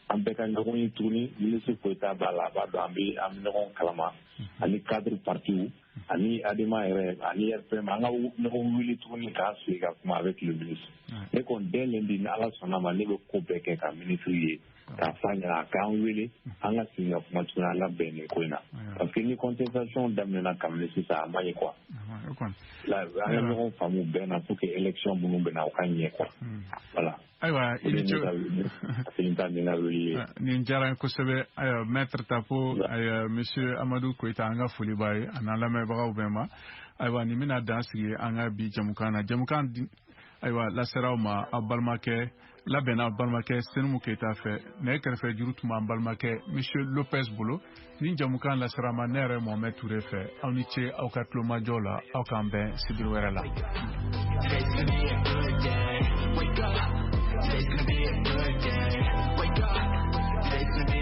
Speaker 1: an bɛɛ ka ɲɔgɔn ye tuguni. Ministre Koyita b'a la, a b'a dɔn an bɛ ɲɔgɔn kalama, ani cadre partiw ani ADEMA yɛrɛ ani RPM, an ka ɲɔgɔn wele tuguni k'an sigi ka kuma avec le ministre. Ne kɔni, dès lundi, ni Ala sɔnna ma, ne bɛ ko bɛɛ kɛ ka ministre ye k'a fɔ a ɲɛna a k'an wele, an ka sigi ka kuma tuguni, an ka bɛn nin ko in na, parce que ni contestation daminɛna kabini sisan, a ma ɲi quoi. An ka ɲɔgɔn faamu bɛɛ na pour que élection minnu bɛ na, o ka ɲɛ quoi, voilà.
Speaker 5: Ayiwa, i ni ce.
Speaker 1: Ni
Speaker 5: Nin diyara n ye kosɛbɛ. Ayiwa, Maître Tapo, ayiwa, monsieur Amadou Koyita, an ka foli b'a ye a n'an lamɛnbagaw bɛɛ ma. Ayiwa, nin bɛna dan sigi an ka bi jamukan na. Jamukan, ayiwa, laseraw ma aw balimakɛ, labɛnna aw balimakɛ Senumu Keyita fɛ. Nɛgɛ kɛrɛfɛ juru tun b'an balimakɛ monsieur Lopez bolo. Nin jamukan lasera ma ne yɛrɛ Mohamɛd Ture fɛ. Aw ni ce aw ka tulomajɔ la. Aw k'an bɛn sibiri wɛrɛ la.
Speaker 6: Today's gonna be a good day. Wake up. Today's gonna be a good day. Wake up. Today's gonna be